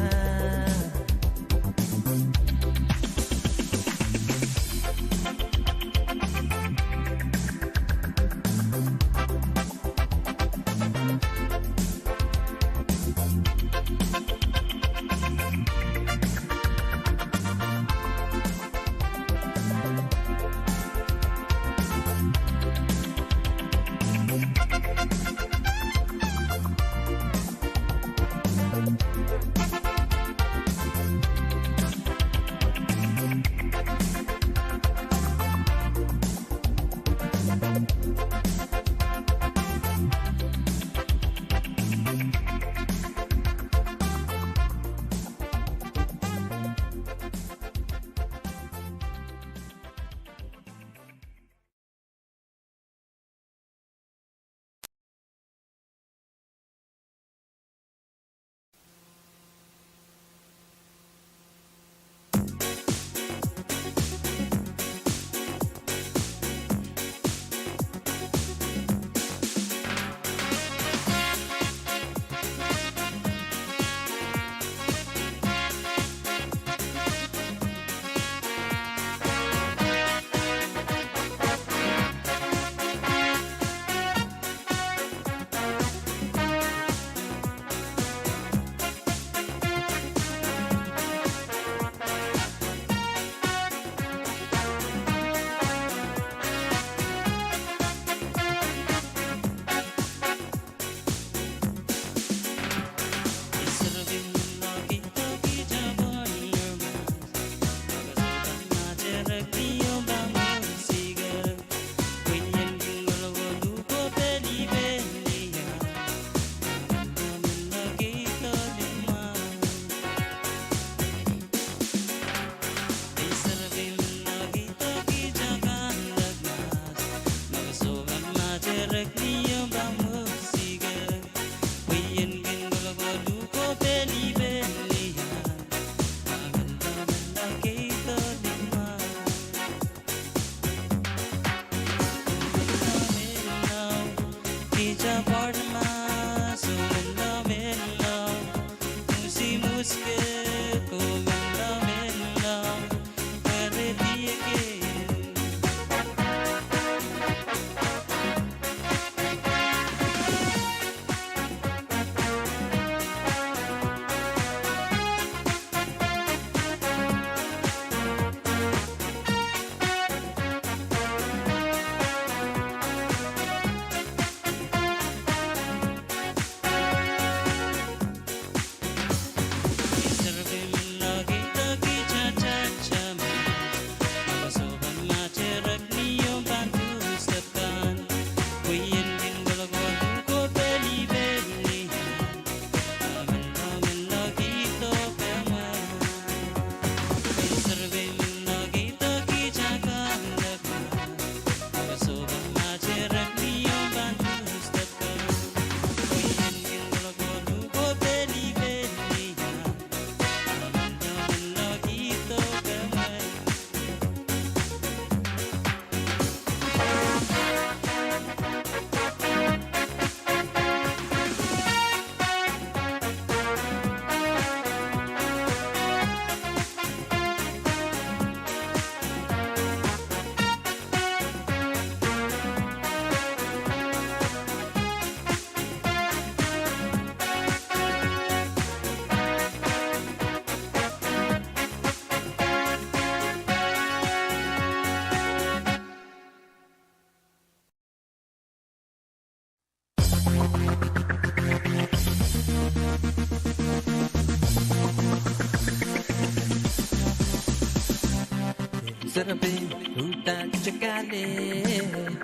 Serepein uhdahn kitail kahlek.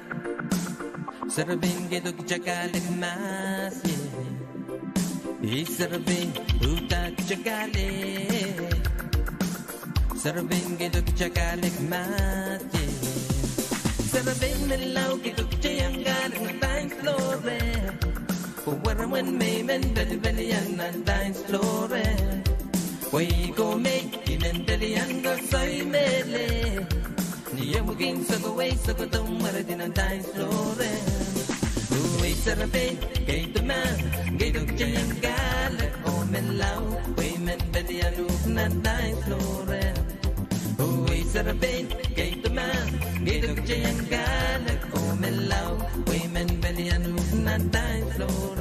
Serepein kaidehk kitail kahlek mahs ie. Ei serepein uhdahn kitail kahlek. Serepein kaidehk kitail kahlek mahs ie. Serepein menlau kaidehk kitail iang kahlek nan dance floor. Pwe weremwen me I men pelipelian nan dance floor. Pwe I ko me I men pelian koasoi mehlel. Ni omw kin sokowei sokohdo mweredi nan dance floor. Oh ei serepein, kaidehk mahs, kaidehk kitail iang kahlek oh menlau, pwe I men pelian uhk nan dance floor. Oh ei serepein, kaidehk mahs, kaidehk kitail iang kahlek oh menlau, pwe I men pelian uhk nan dance floor.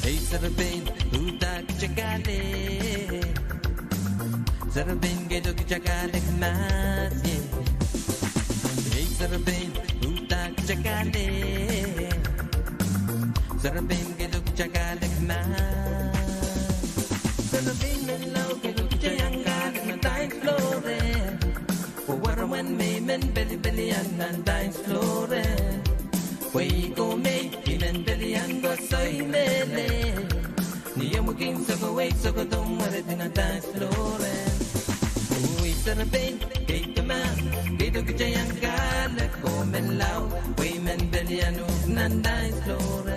Ei serepein, uhdahn kitail kahlek. Serepein kaidehk kitail kahlek mahs ie. Ei serepein, uhdahn kitail kahlek. Serepein kaidehk kitail kahlek mahs. Serepein menlau kaidehk kitail iang kahlek nan dance floor. Pwe weremwen me I men pelipelian nan dance floor. Pwe I ko me I men pelian koasoi mehlel. Ni omw kin sokowei sokohdo mweredi nan dance floor. Oh ei serepein, kaidehk mahs, kaidehk kitail iang kahlek oh menlau, pwe I men pelian uhk nan dance floor.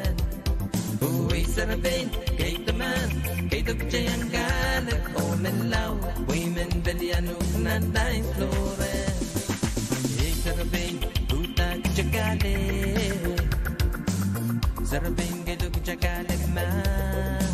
Oh ei serepein, kaidehk mahs, kaidehk kitail iang kahlek oh menlau, pwe I men pelian uhk nan dance floor. Ei serepein, uhdahn kitail kahlek. Serepein kaidehk kitail kahlek mahs.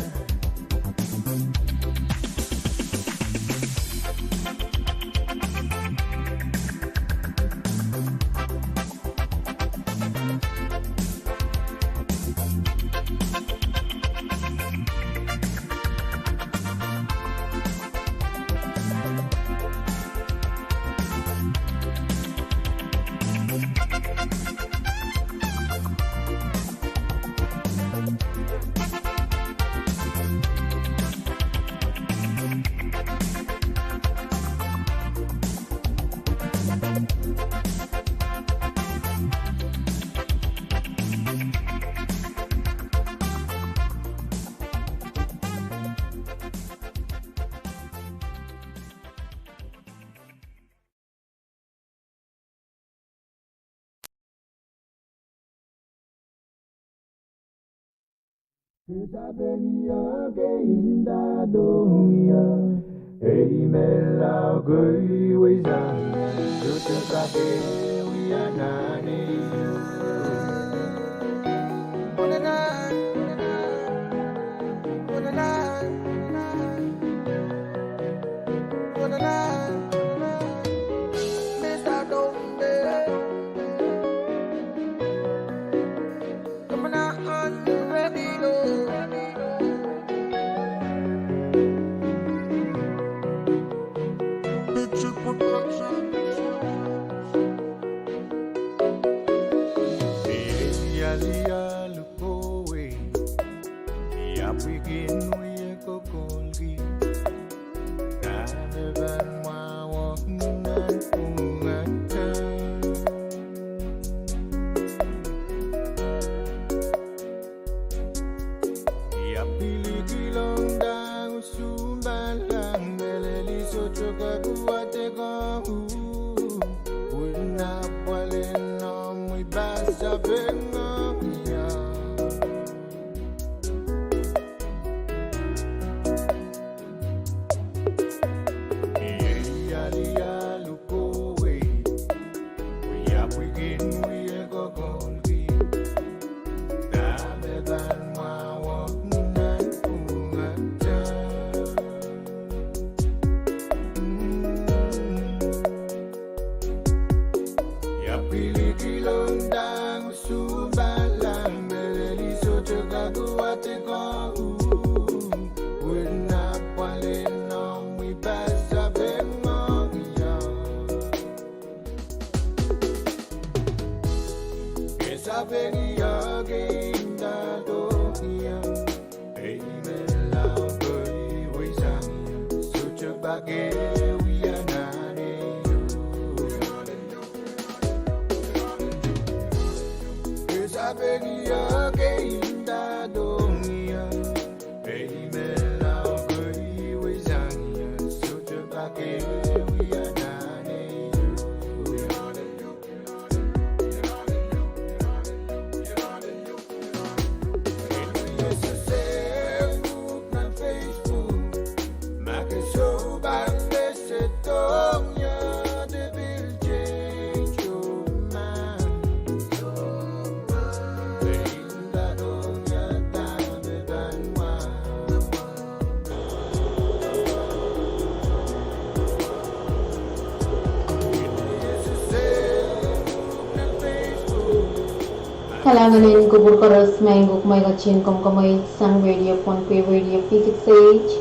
Kalahngan en kupwur koaros, maing ko, kumwail ketin komw komoit sang Radio Pohnpei, Radio V six H,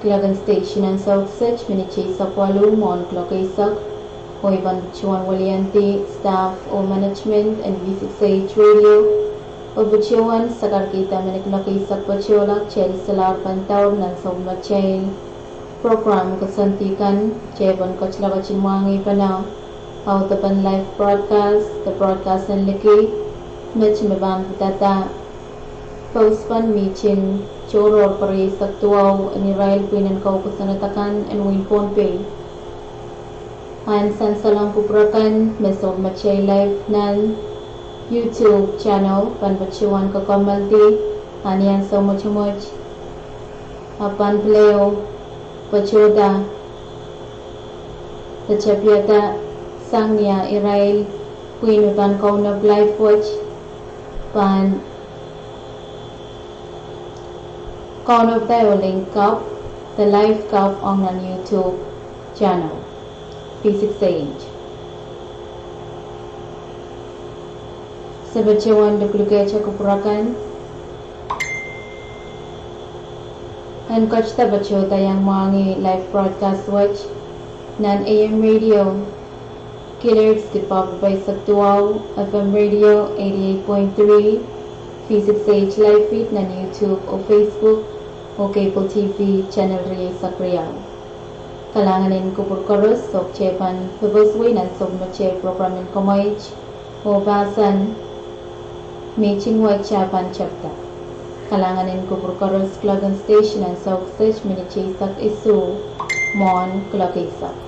Kloaken Station en South State, minit eisek waluh mwohn kloak eisek, oh I pahn patohwan weliandi staff oh management en V six H Radio, oh patohwan sakarkihda mehn kloak eisek patohla, kitail solahr pahn daur nan soumatail program koasoandi kan, kitail pahn ketilong ketin mwahngih pahn audepen live broadcast, de broadcast en liki, met me pahn pidada postpone meeting tohrohr pahr eisek duwau en irail pwihn en kou kosonned akan en wehin Pohnpei. A en sansalohng kupwur akan me soumatail live nan YouTube channel pahn patohwan kakommoaldi, a ni ansou mwotomwot, a pahn pil ehu patohda, de tapiada sang ni ah irail pwihn me pahn kaunop live wet pahn kaunopda oh link kapw, de live kapw ong nan YouTube channel V six H. Se patohwan luklukehte kupwur akan en ketido patohda iang mwahngih live broadcast wet nan A M radio kilohertz kid pahpa pahisek duwau, F M radio eighty-eight point three, V six H live feed nan YouTube oh Facebook, oh cable T V channel rieisek riau. Kalahngan en kupwur koaros, oh kitail pahn pepesewei nan soumatail program en komoit, oh pahsan meeting wet a pahn tepda. Kalahngan en kupwur koaros, Kloaken Station en South State, minit eisek isuh mwohn kloak eisek.